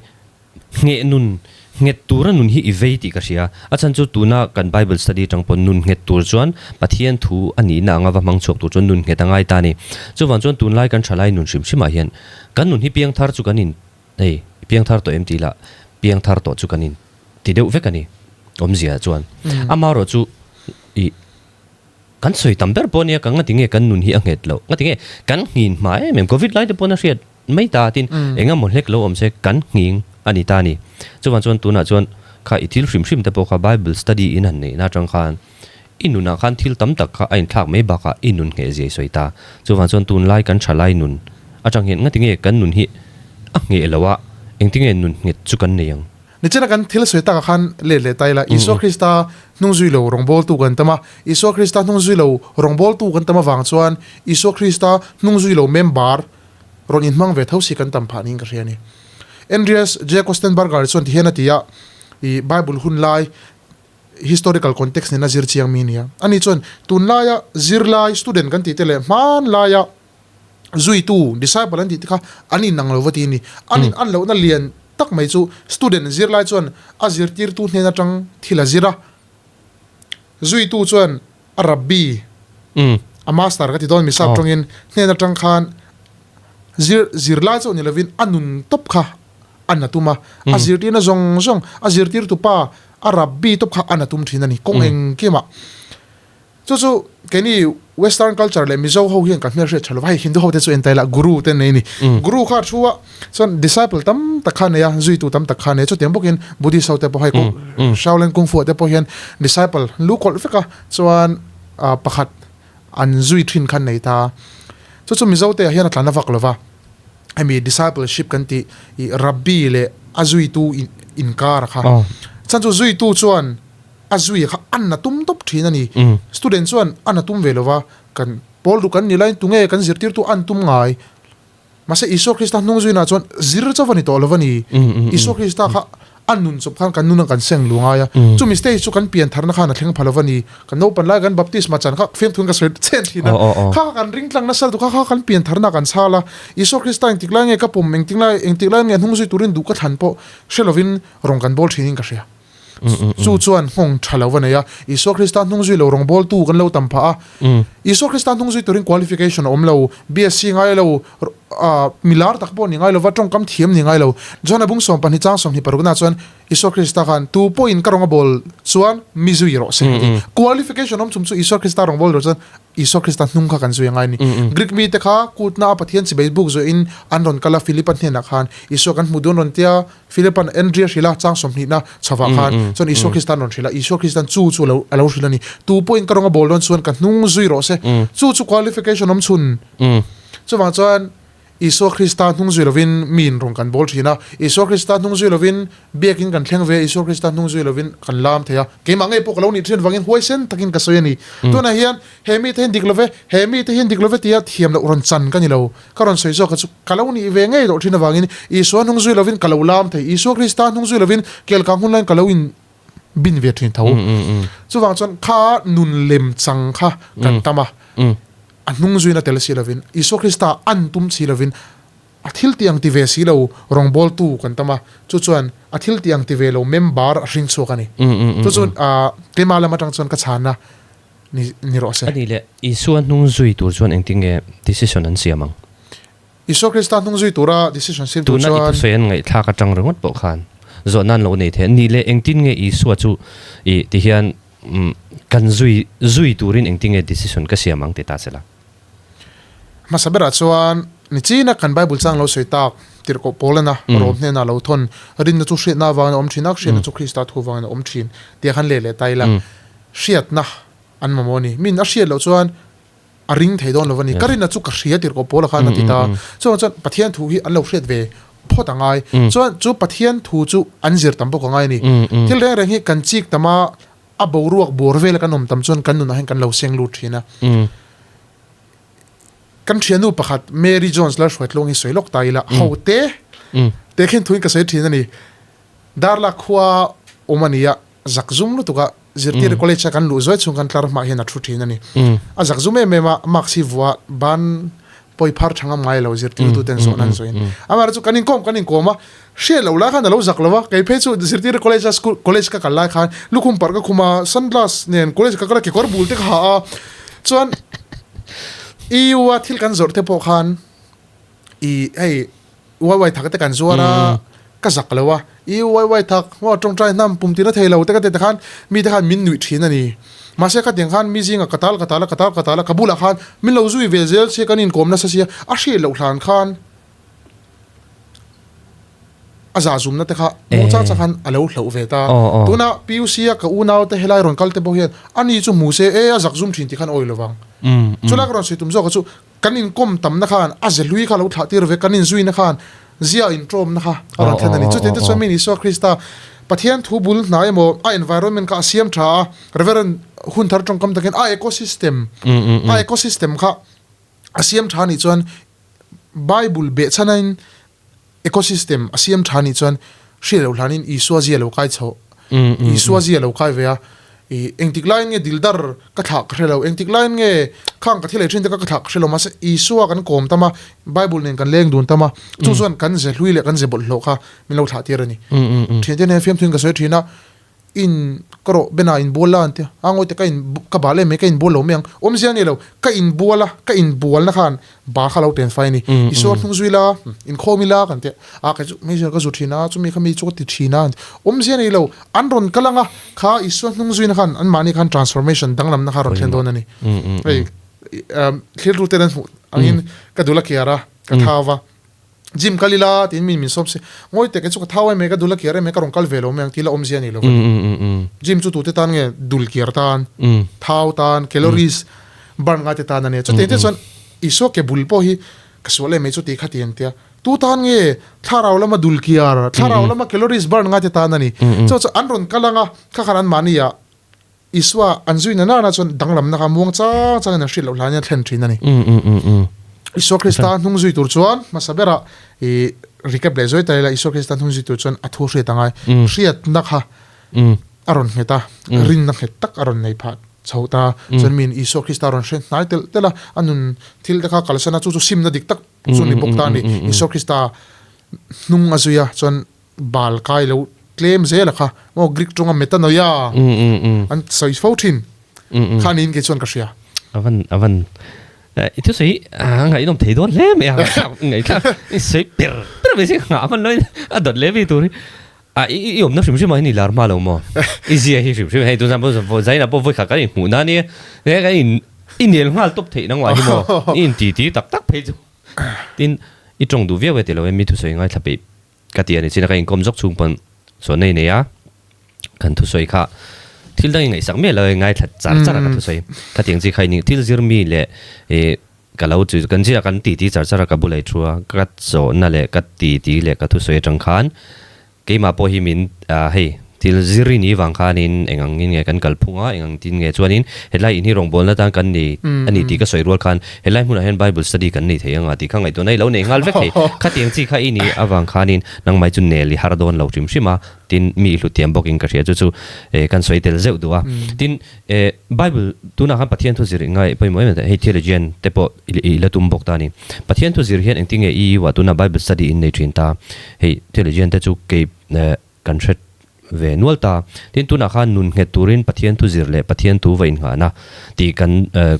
ngheh nun nghet tura nun hi i vei tih ka hria. A chhan chu tuna kan Bible study atang pawh nun nghet tur chuan Pathian thu a nihna anga va hmang chhuak tur chuan nun nghet a ngai ta a ni. Chuvang chuan tunlai kan thalai nun hrim hrimah hian kan nun hi piangthar chu kan in hei piangthar tawh em tih lah piangthar tawh chu kan in. ti deuh vek a ni awmzia chuan. Amaherawhchu ih kan sawi tam ber pawh nia ka ngati nge kan nun hi a nghet loh, ngati nge kan nghin hma em em covid lai te pawn a hriat mai ta tin eng emaw hlek lo awm se kan nghing a ni ta a ni. Chuvang chuan tunah chuan kha i thil hrim hrim te pawh kha bible study in han neihna atang khan i nunah khan thil tam tak kha a inthlak mai bakah i nun ngheh zia i sawi ta. Chuvang chuan tunlai kan thalai nun atang hian ngati nge kan nun hi a ngheh loh a, engtinge nun nghet chu kan nei ang? Nichina kan thil sawi takah khan let leh ta ila, Isua Krista hnungzui lo rawngbawltu kan tam a, Isua Krista hnungzui lo rawngbawltu kan tam avang chuan Isua Krista hnungzui lo member rawn inhmang ve tho si kan tam phah niin ka hria a ni. Andreas J. Kostenberger chuan tihian a ti a, I Bible hun lai historical context nena zir chiang mi a ni a. Ani chuan tunlaia zirlai, student kan tih te leh hmanlaia zuitu, disciple an tih te kha an inang lo va ti a ni. An in an lohna lian tak mai chu student zirlai chuan a zirtirtu hnen atang thil a zir a, zuitu chuan a rabbi, a master ka ti dawn misap tawngin, hnen atang khan zir zirlai chauh ni lovin a nun tawp kha a na tum a, a zirtirna zawng zawng a zirtirtu pa a rabbi tawp kha a na tum thin a ni kawng engkimah. Chu chu keini western culture leh Mizo ho hian kan hmelhriat tha lo va, hei Hindu ho te chu entai lah guru te an nei a ni. Guru kha a thu a, chuan disciple tam tak kha a nei a, zuitu tam tak kha a nei a, chutiang bawkin Buddhist ho te pawh hei Shaolin Kung Fu ah te pawh hian disciple lu kawlh vek a, chuan pakhat an zui thin kha an nei ta. Chu chu Mizo te ah hian a tla na vak lo va, hemi discipleship kan tih ih rabbi leh a zuitu inkar kha. Chhan chu zuitu chuan A zui kha an na tum tawp thin a ni. Student chuan an na tum ve lo va, kan pawl duk an ni laiin tunge kan zirtirtu an tum ngai. Mahse Isua Krista hnung zuinah chuan zir chauh a ni tawh lo va ni. Isua Krista kha a nun chawp khan kan nuna kan seng lu ngai a. Chumi stage chu kan pian tharna khan a thleng pha lo va ni. Kan naupan lai kan baptisma chan kha fiamthun ka sawi chen thin a. Kha kha kan ring tlang nasa lutuk kha kha kan pian tharna kan chhal a. Isua Krista engtik lai nge ka pum engtik lai engtik lai nge hnung zui turin duh ka thlan pawh hre lovin rawn kan bawl thinin ka hria. Chu chuan nghawng tha lo va nei a, Isua Krista hnung zui lo rawngbawltu kan lo tam phah a. Isua Krista hnung zui turin qualification a awm lo, BSc ngai lo, mi lar tak pawh ni ngai lo va, tawngkam thiam ni ngai lo. John-a bung 12 chang 26 na chuan Isua Krista khan tu pawhin ka rawng a bawl chuan mi zui rawh se a ti. Qualification awm chum chu Isua Krista rawngbâwl tur chuan Isua Krista hnung kha kan zui a ngai a ni. Greek mite kha kutna a Pathian chibei buk zuihin an rawn kal a, Philip-a hnenah khan Isua kan hmu dun rawn tia, Philipan Andrea hrilh a, chang sawmhnihna chhovah khan chuan Isua Kristan rawn hrilh a, Isua Kristan chu chu alo alo hrilh a ni. Tu pawhin ka rawng a bawl dawn chuan ka hnung zui rawh se. Chu chu qualification awm chhun. Chuvang chuan Isua Krista hnung zui lovin miin rawn kan bawl thin a, Isua Krista hnung zui lovin biakin kan thleng ve a, Isua Krista hnung zui lovin kan lam thei a. Keimah ngei pawh ka lo nih thin vangin huaisen takin ka sawi a ni. Tunah hian he mite hian dik love, he mite hian dik love tia thiam loh rawn chan ka ni lo. Ka rawn sawi zawk a chu ka lo nih ve ngei loh thin avangin Isua hnung zui lovin ka lo lam thei, Isua Krista hnung zui lovin kelkang hun laiin ka lo in bin ve thin tho. Chuvang chuan kha nun lem chang kha kan tam a, a hnung zuina tel si lovin, Isua Krista an tum si lovin a thil tih ang ti ve si lo rawngbawltu kan tam a, chu chuan a thil tih ang ti ve lo member a hring chhuak a ni. Chu chu keimah lam atang chuan ka chhanna ni ni rawh se. A nih leh, Isua hnung zui tur chuan engtin nge decision an siam ang? Isua Krista hnung zui tura decision siam tur Tuna i chuan. thusawi an ngaihthlak atang ringawt pawh khan zawhna an lo nei thei a. Nih leh, engtin nge Isua chu i ti hian kan zui zui turin engtin nge decision ka siam ang ti ta sela? Hmasa berah chuan nichina kan Bible chang lo sawi tak, Tirhkoh Paulana Rom hnenah lo thawn, Rinna chu hriatna avangin a awm thin a, hriatna chu Krista thu avangin a awm thin tia khan leh leh ta ila. Hriatna an mamawh a ni. Min a hriat loh chuan a ring thei dawn lo a ni. Ka rinna chu ka hria tir kawh pawl a khan a ti ta. Chuan chuan Pathian thu hi an lo hriat ve phawt a ngai. Chuan chu Pathian thu chu an zir tam bawk a ngai a ni. Thil reng reng hi kan chik tam a, a boruak bawr vel a kan awm tam chuan kan nunah hian kan lo seng lut thin a. Kan thiannu pakhat Mary Jones Lalhruaitluang hi sawi lawk ta ila, ho te te khin thuin ka sawi thin a ni. Darlak khua awm a ni a. Zakzum lutuk a, zirtir college a kan luh zuai chhung khan tlar hmah hian a thu thin a ni. A zakzum em em a, marks hi vua ban pawi phar tha ngam ngai lo zirtirtu ten zawh nan zawhin. Amaherawhchu kan inkawm kan inkawm a, hriat loh lai khan a lo zak lo va, kei phei chu zirtir college a school college ka kal lai khan lukhum parh ka khum a, sunglass nen college ka kal a kekawr bul te ka ha a, chuan EU a thil kan zawrh te pawh khan i hei uai uai thak te kan zuar a. ka zak lo a, i uai uai thak, maw tawngtai hnam pum tina thei lo te ka ti te khan mi te khan min nuih thin a ni. Mahse khatiang khan mi zingah ka tal ka tal a, ka tal ka tal a, ka bulah khan min lo zui ve zel sia kan inkawm nasa sia, a hriat loh hlan khan a zah zumna te kha hmuh chak chak khan a lo hloh ve ta. Tuna PUC a ka unau te helai rawn kal te pawh hian ani chu hmu se e a zak zum thin tih khan awi lovang. Chulai ka rawn sawi tum zawk a chu kan inkawm tamna khan a ze hlui kha lo thlah tir ve kan inzuina khan zia intawmna kha a rawn thlen a ni. Chutiang te chuan mi Isua Krista Pathian thu bul hna emaw a environment kha a siam tha a, Reverend Hunthar tawngkam takin a ecosystem a ecosystem kha a siam tha anih chuan Bible behchhanain ecosystem a siam tha anih chuan hriat loh hlanin Isua zia lo kai chho Isua zia lo kai ve a, ih engtik laiin nge dildar ka thlah ka hre lo, engtik laiin nge khang ka thil ei thin te kha ka thlah ka hre lo mahse Isua kan kawm tam a, Bible nen kan leng dun tam a, chu chuan kan ze hlui leh kan ze bawlhhlawh kha min lo thlah tir a ni. Thiante nen fiamthuin ka sawi thin a. In ka rawh ben ah inbual la an ti a, a ngawi te ka in ka bal em mai ka inbual lo mai ang, awmzia a ni lo, ka inbual a, ka inbual na khan ba kha lo ten fai a ni, i suar hnung zui la, inkhawm ila kan ti a, a kei chu meizial ka zu thin a, chumi kha mi chu ka ti thin a an ti, awmzia a ni lo, an rawn kal ang a, kha i suar hnung zui na khan an mahni khan transformation danglam na kha rawn thlen dawn a ni, hei thil ru ten an hmuh angin ka dul a kiar a, ka thau va. Gym kal ila tiin mi min sawm se, ngawi teh kei chu ka thau em mai, ka dul a kiar em mai, ka rawn kal ve lo mai ang tih la awmzia a ni lo va ni. Gym chu tute tan nge dul kiar tan, thau tan, calories burn ngai te tan a nia. Chutiang te chuan Isua ke bul pawh hi ka sual em mai chu tih kha ti an tia. Tu tan nge thlarau lama dul kiar, thlarau lama calories burn ngai te tan a ni. Chu chu an rawn kal anga kha khan anmahni ah Isua an zui na nana chuan danglamna kha muang chang changin an hrilh loh hlain a thlen thin a ni. Isua Krista hnung zui tur chuan hmasa berah i recap leh zuai ta ila Isua Krista hnung zui tur chuan a thu hriat a ngai. Hriatna kha a rawn nghet a, rinna nghet tak a rawn nei phah chho ta. Chuan miin Isua Krista a rawn hre hnai telh telh a, a nun thil te kha kalsan a, chu chu simna dik tak chu ni bawk ta a ni. Isua Krista hnung a zui a, chuan Bal kai lo tlem zel a kha maw Greek tawnga metanoia an sawi fo thin kha niin kei chuan ka hria. Avan avan i thu sawi a ngaihnawm thei dawn hle mai a ngaihthlak i sawi per per mai si nghah hman loin a dawt leh mi tur hi a i i awmna hrim hrim ah hian i lar hma lo maw i zia hi hrim hrim hei tuna pawh zaina pawh vawikhat kan inhmuh na ania he kan in i nel nghal tawp theih nangmah hi maw i inti ti tak tak phei chu tin i tawng duh viau e ti lo e mi thusawi ngaithla peih Ka ti a ni chin a, ka inkawm zawk chhung pawn sawn nei nei a, kan thusawi kha thil dang i ngaihsak miah lo e, ngaithla char char a ka thusawi. Khatiang chi kha i ning, thil zir mi leh ih ka lo chu kan zia kan titi char char a ka bulei thu a, ka zawhna leh ka titi leh ka thusawi atang khan keimah pawh hi min hei thil zir i nih vang khanin eng ang in nge kan kalphung a, eng ang tin nge chuanin Helai in hi rawngbawlna tan kan nei a ni tih ka sawi rual khan helai hmunah hian Bible study kan nei thei anga tih kha ngaihtuahna i lo nei nghal vek thei. Khatiang chi kha i nih avang khanin nangmai chu nel i har dawn lo hrim hrim a, tin mi i hlut thiam bawkin ka hria chu chu kan sawi tel zeuh duh a. Tin Bible tunah khan Pathian thu zir i ngaih pawimawh em em hei theologian te pawh i la tum bawk ta a ni. Pathian thu zir hian engtin nge i u ah tunah Bible study in nei thin ta hei theologian te chu kei Kan hre ve nual ta. Tin, tunah khan nun nghet turin Pathian thu zir leh Pathian thu va innghahna tih kan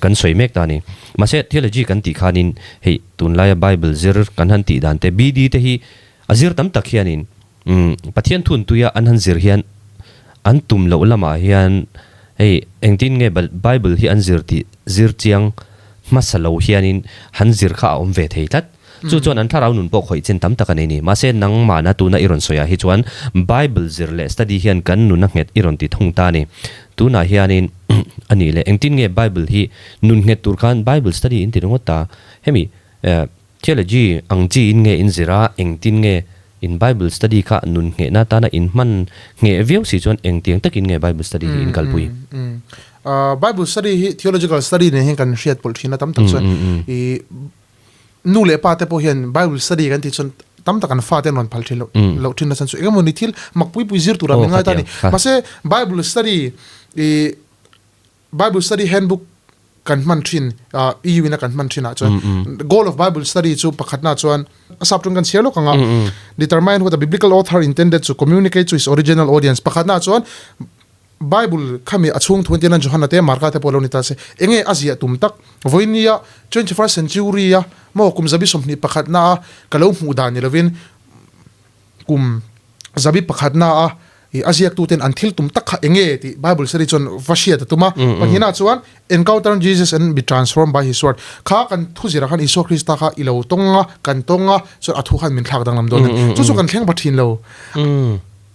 kan sawi mek ta a ni. Mahse, theology kan tih khanin hei tunlaia Bible zir kan han tih dan te, BD te hi a zir tam tak hianin Pathian thuntuia an han zir hian an tum loh lamah hian hei engtin nge Bible hi an zir tih zir chiang hmasa lo hianin han zir kha a awm ve thei tlat. Chu chuan an thlarau nun pawh khawih chin tam tak a nei ni. Mahse, nangmahna tuna i rawn sawiah hi chuan Bible zir leh study hian kan nun a nghet i rawn ti thung ta a ni. Tunah hianin a nih leh engtin nge Bible hi nun nghet tur khan Bible study in ti ringawt ta? Hemi theology ang chi in nge in zir a, engtin nge in Bible study kha nun nghehna atana in hman ngheh viau si chuan engtiang takin nge Bible study hi in kalpui? Bible study hi theological study nen hian kan hriat pawlh thin a tam tak chuan i Nu leh pa te pawh hian Bible study kan tih chuan tam tak an fate an rawn phal thin loh loh thin nachhan chu engemaw ni thil mak pui pui zir tura min ngai ta a ni. Mahse Bible study ih Bible study handbook kan hman thin ah EU in a kan hman thin ah chuan goal of Bible study chu pakhatna chuan a sap ṭawng kan chhiar lawk ang a determine what the biblical author intended to communicate to his original audience pakhatna chuan Bible khami a chhung thu entirna Johana te Marka te pawh lo ni ta se, enge a ziah tum tak? Vawinia 21st century a maw kum zabi 21 na a ka lo hmuh dan ni lovin kum. Zabi pakhatna a i a ziaktuten an thil tum tak kha enge tih Bible study chuan va hriat a tum a. Pahnihna chuan Encounter Jesus and be transformed by his word kha kan thu zirah khan Isua Krista kha i lo tawng a, kan tawng a, chuan a thu khan min thlak danglam dawn a ni. Chu chu kan thleng pha thin lo.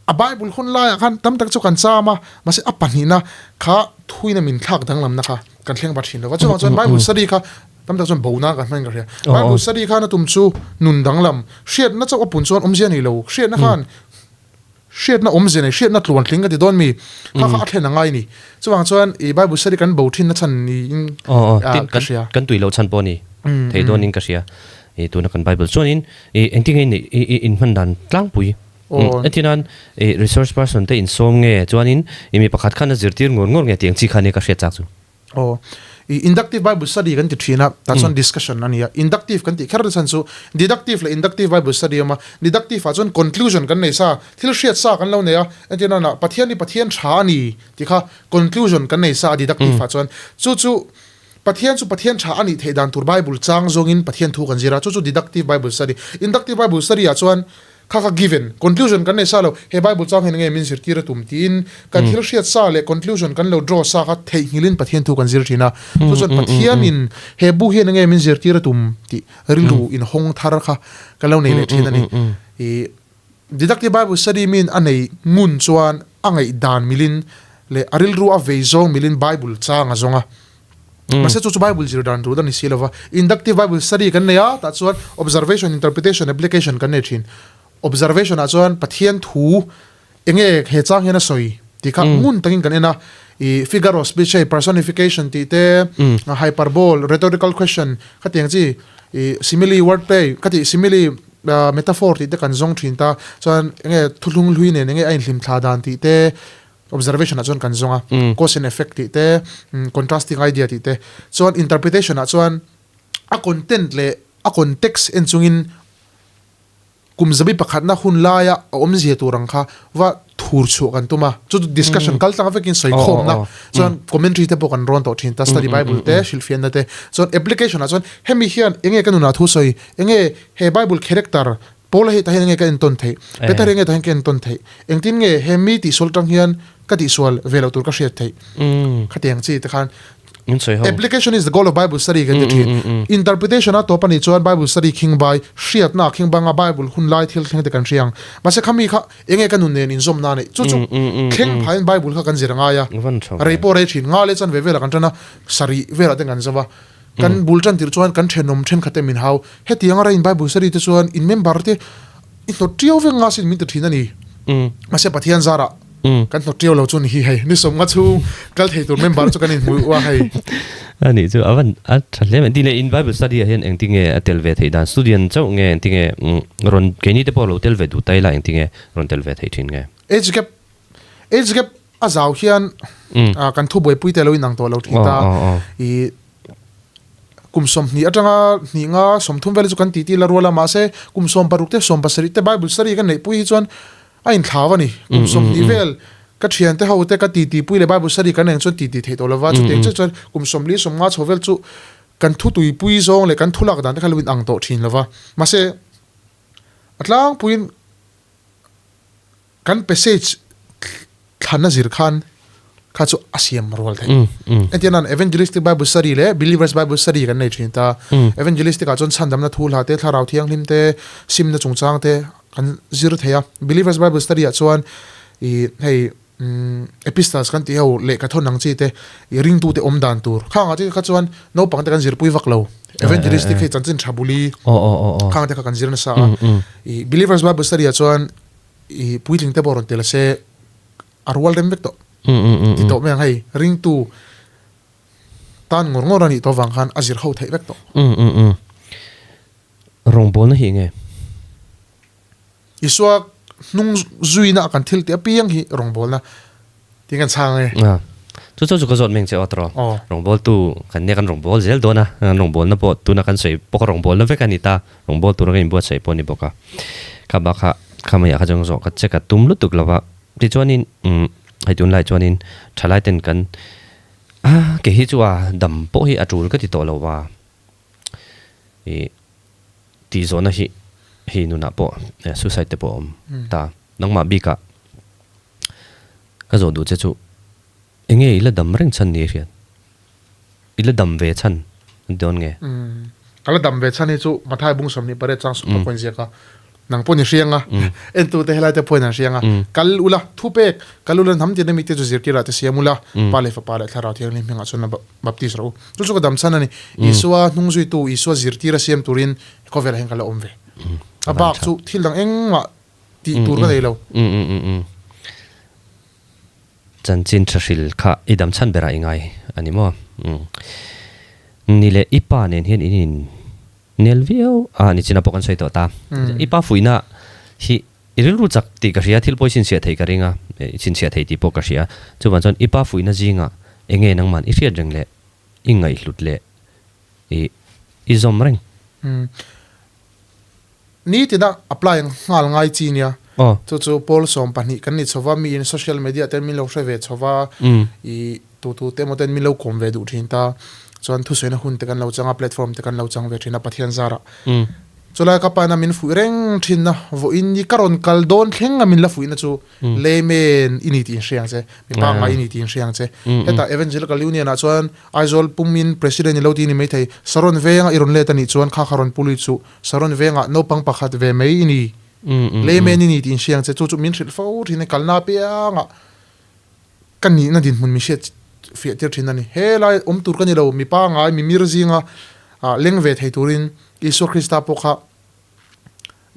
A Bible hun laiah khan tam tak chu kan cham a, mahse a pahnihna kha thuina min thlak danglamna kha kan thleng pha thin lo va. Chuvang chuan Bible study kha Tam tak chuan bo nan kan hman ka hria. Bible study khan a tum chu nun danglam, hriatna chauh a pun chuan awmzia nei lo. Hriatna khan hriatna awmzia nei, hriatna tluan tling ka ti dawn mi kha kha a thlen a ngai ni. Chuvang chuan i Bible study kan bo thinna chhan niin ka hria. Kan tui loh chhan pawh a ni thei dawnin ka hria. I tuna kan Bible chuanin i engtin nge i inhman dan tlangpui. Entirnan i resource person te insawm nge chuanin i mi pakhat khan a zirtir ngur ngur nge tih ang chi kha nia ka hriat chak chu. Aw, i inductive Bible study kan ti thin a, tah chuan discussion a ni a. Inductive kan tih kher te chhan chu deductive leh inductive Bible study a awm a. Deductive ah chuan conclusion kan nei sa, thil hriat sa kan lo nei a, entir nana Pathian hi Pathian tha a ni tih kha conclusion kan nei sa a deductive ah chuan. Chu chu Pathian chu Pathian tha a nih theih dan tur Bible chang zawngin Pathian thu kan zir a, chu chu deductive Bible study. Inductive Bible study ah chuan Kha kha given, conclusion kan nei sa lo, he Bible chang hian enge min zirtir a tum tiin kan thil hriat sa leh conclusion kan lo draw sa kha theihnghilhin Pathian thu kan zir thin a. Chu chuan Pathianin he bu hian enge min zirtir a tum tih rilru inhawng thar kha kan lo nei leh thin a ni. I Deductive Bible Study min a nei ngun chuan a ngaihdan milin leh a rilru a vei zawng milin Bible chang a zawng a. Mahse chu chu Bible zir dan tur a ni si lova. Inductive Bible study kan nei a, tah chuan observation, interpretation, application kan nei thin. Observation ah chuan Pathian thu enge he chang hian a sawi tih kha ngun takin kan en a. I figure of speech hei personification tih te, hyperbole, rhetorical question khatiang chi i simile, word play khati simile, metaphor tih te kan zawng thin ta. Chuan enge thuthlung hlui nen enge a inhlimthla dan tih te, Observation ah chuan kan zawng a, cause and effect tih te, contrasting idea tih te. Chuan interpretation ah chuan a content leh a context en chungin kum zabi pakhatna hun laia a awmzia tur ang kha va thur chhuah kan tum a. Chu chu discussion kal tlang vekin sawi khawmna chuan commentary te pawh kan rawn tawh thin ta, study bible te, hrilhfiahna te. Chuan application ah chuan hemi hian enge ka nunah thu sawi, enge he bible character Paula hi tah hian enge ka entawn theih? Peter hi enge tah hian ka entawn theih? Engtin nge he mi tihsual atang hian ka tihsual ve loh tur ka hriat theih? Khatiang chi te khan Application is the goal of Bible study kan ti thin. Interpretation a tawp a nih chuan Bible study khing bai, hriatna khing banga Bible hun lai thil thleng te kan hria ang. Mahse khami kha enge ka nun nen inzawm na neih? Chu chu thleng phah in Bible kha kan zir a ngai a. Rei pawh rei thin. Nga leh chan ve velah kan tan a, sarih velah te kan zau a. Kan bul tan tirh chuan kan thenawm thenkhat te min hau. Hetiang a rain Bible study te chuan in member te i hnawt tiau vek nga sin min ti thin a ni. Mahse Pathian zarah kan hnawt tiau lo chu ni hi hei. Ni sawmnga chhung kal thei tur member chu kan inhmuh a hei. A nih chu a van a tha hle mai. Tih leh in Bible study ah hian engtin nge a tel ve theih dan? Student chauh nge engtin nge rawn keini te pawh lo tel ve duh ta ila engtin nge rawn tel ve theih thin nge? Age gap Age gap A zau hian kan thu buaipui te lo inang tawh lo thin ta. I kum 20 atanga hnih nga 30 vel chu kan titi la rual a, mahse kum 16 te 17 te Bible study kan neih pui hi chuan a inthlau a ni. Kum 20 vel ka thian te ho te ka titi pui leh Bible study kan eng chuan titi theih tawh lova, chutiang chiah chuan kum 40 50 chho vel chu kan thu tuipui zawng leh kan thu lak dan te kha lo inang tawh thin lova. Mahse a tlangpuiin Kan passage thlan a zir khan kha chu a siam rual theih. Entir nan Evangelistic Bible Study leh Believers Bible Study kan nei thin ta. Evangelistic ah chuan chhandamna thu hla te, thlarau thianghlim te, simna chungchang te kan zir thei a. Believers Bible Study ah chuan ih hei epistles kan tih ho lehkha thawn ang chi te, ih ringtute awm dan tur. Khangah te kha chuan naupang te kan zirpui vak lo. Evangelistic hei chanchin tha buli khang te kha kan zir nasa a. Ih Believers Bible Study ah chuan I puitling te pawh rawn tel se a rual rem vek tawh. Ti tawh mai ang hei ringtu tan ngawr ngawr a nih tawh vang khan a zir ho theih vek tawh. Rawngbawlna hi enge? Isua hnung zuina a kan thil tih apiang hi rawngbawlna tih kan chhang e. Chu chu chu ka zawt meng che aw tawh. Rawngbawltu kan nia kan rawngbâwl zel dawn a, kan rawngbâwlna pawh tuna kan sawi pawh kha rawngbâwlna vek a ni ta, rawngbâwl tura kan inbuatsaih pawh a ni bawk a. Kha bak kha kha maiah kha chuan zawh ka che ka tum lutuk lo va, tichuanin umm hei tunlai chuanin thalai ten kan a ke hi chu a dam pawh hi a tul ka ti tawh lo va, ih tih zawhna hi hei nunah pawh suicide te pawh a awm ta. Nangmah bikah ka zawh duh che chu enge i la dam reng chhan ni a hriat? I la dam ve chhan an ti dawn nge? Umm. Ka la dam ve chhan hi chu Mathai bung 28 chang sawm pawhin ziak a, nang pawhin i hriang a, entute helai te pawhin an hriang a, kal ula, thu pek, kal ula hnam tina mite chu zirtirah te siam ula, Pa leh Fapa leh Thlarau Thianghlim hmingah chuan la baptis rawh u. Chu chu ka dam chhan a ni. Isua hnung zuitu, Isua zirtira siam turin khawvelah hian ka la awm ve. A bak chu thil dang engmah tih tur ka nei lo. Chanchin tha hril kha i dam chhan berah i ngai a ni maw? Ni leh i pa nen hian in in nel viau a ni chin a pawh kan sawi tawh ta. I pa fuihna hi i rilru chak tih ka hria, thil pawh i chhinchhiah theih ka ring a, i chhinchhiah thei tih pawh ka hria. Chuvang chuan i pa fuihna zingah eng nge nangman i hriat reng leh i ngaihhlut leh i i zawm reng? Nitina apply nghal ngai chi nia. Chu chu pawl 12 kan ni chhova, mi in social media ten min lo hre ve chhova, i tu tu te emaw ten min lo kawm ve duh thin ta. Chuan thusawiina hun te kan lo chang a, platform te kan lo chang ve thin a Pathian zarah. Chulai ka paina min fuih reng thin a, vawiin ni ka rawn kal dawn thleng a min la fuihna chu Layman i ni tih in hria ang che, mi pangngai i ni tih in hria ang che. Hetah Evangelical Union ah chuan Aizawl pumin President i lo ti ni maithei, Saron venga i rawn let a nih chuan kha kha rawn pu lui chuh. Saron vengah naupang pakhat ve mai i ni, layman i ni tih in hria ang che, chu chu min hrilh fo thin a, kalna apiangah ka nihna dinhmun min hriat fiah tir thin a ni. He lai awm tur ka ni lo, mi pangngai, mi mir zinga leng ve thei turin Isua Krista pawh kha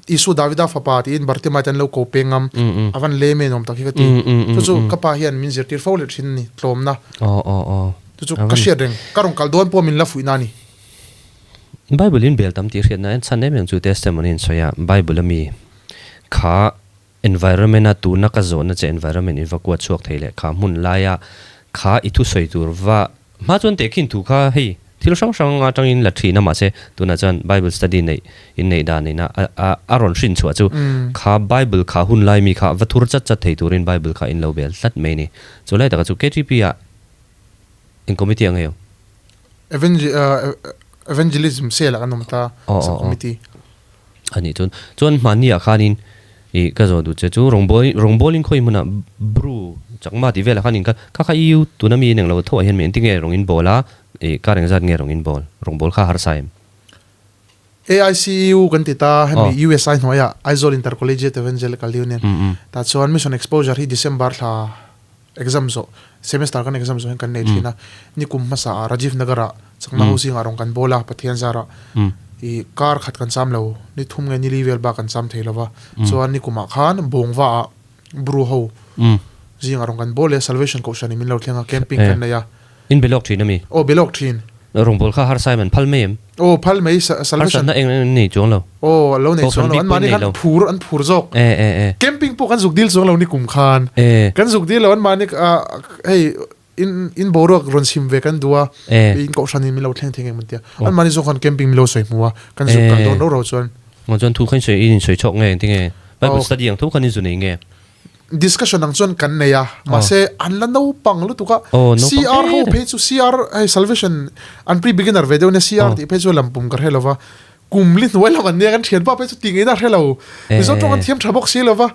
Isu Davida fapa tiin Bartimaite an lo ko peng ngam, a van layman awm tak hi ka ti. Chu chu ka pa hian min zirtir fo leh thin a ni, tlawmna. Chu chu ka hriat reng, ka rawn kal dawn pawh min la fuihna a ni. Bible in bel tam tih hriatna en chhan em em chu testimony in sawi a, Bible a mi kha environment a tuna ka zawhna che environment in va kuat chhuak thei leh kha hmun laia kha i thusawi tur va hma chuan tehkhin thu kha hei thil hrang hrang atangin la thin a mahse tunah chuan Bible study neih in neih dan ina a a rawn hrin chhuah chu kha Bible kha hun lai mi kha va thur chat chat thei turin Bible kha in lo bel tlat mai a ni. Chu lai takah chu KTP ah eng committee ang hei? Evangelism cell ah kan awm ta, sub committee. A nih chuan, chuan hmanni ah khanin i ka zawh duh che chu rawngbawl rawngbawlin khawi hmunah bru chakma tih velah khanin kha kha kha iu tuna mi in englo tho ah hian mi engtin nge rawng in bawl a, i kar engzat nge rawng in bawl, rawngbawl kha harsa em? AICEU kan ti ta, hemi USI hnuaiah Aizawl Intercollegiate Evangelical Union tah chuan Mission Exposure hi December thla Exam zawh, semester kan exam zawh hian kan nei thin a, nikum hmasa ah Rajiv Nagar ah chakna ho zingah rawn kan bawl a, Pathian zarah i kar khat kan cham lo, ni thum nge ni li vel bak kan cham thei lo va, chuan nikum ah khan Bawngva ah Bru ho zingah rawn kan bawl leh a, Salvation Kohhran in min lo thleng a, camping kan nei a. In belawk thin a mi? Aw belawk thin. Rawngbâwl kha harsa em an phal mai em? Aw phal mai salvation. Harsatna eng eng nei chuang lo. Aw lo nei chuang lo an mahni khan phur an phur zawk. E e e. Camping pawh kan zuk dil chuang lo ni kum khan. E. Kan zuk dil lo an mahni hei in in boruak rawn chhim ve kan duh a. E. In kohhran in min lo thleng thei ngei mun tia. An mahni zawk khan camping min lo sawi hmu a kan zuk kal dawn rau rau chuan. Maw chuan thu khan sawi in sawi chhawk nge engtinge Bible study ang tho khan in zu nei nge? Discussion ang chuan kan nei a, mahse an la naupang lutuk a, CR ho phei chu CR hei salvation an pre beginner ve deuh nia CR tih phei chu lampum ka hre lo va, kum li hnuai lam an nia kan thianpa phei chu ti ngei na hre lo, Mizo tawng an thiam tha bawk si lo va,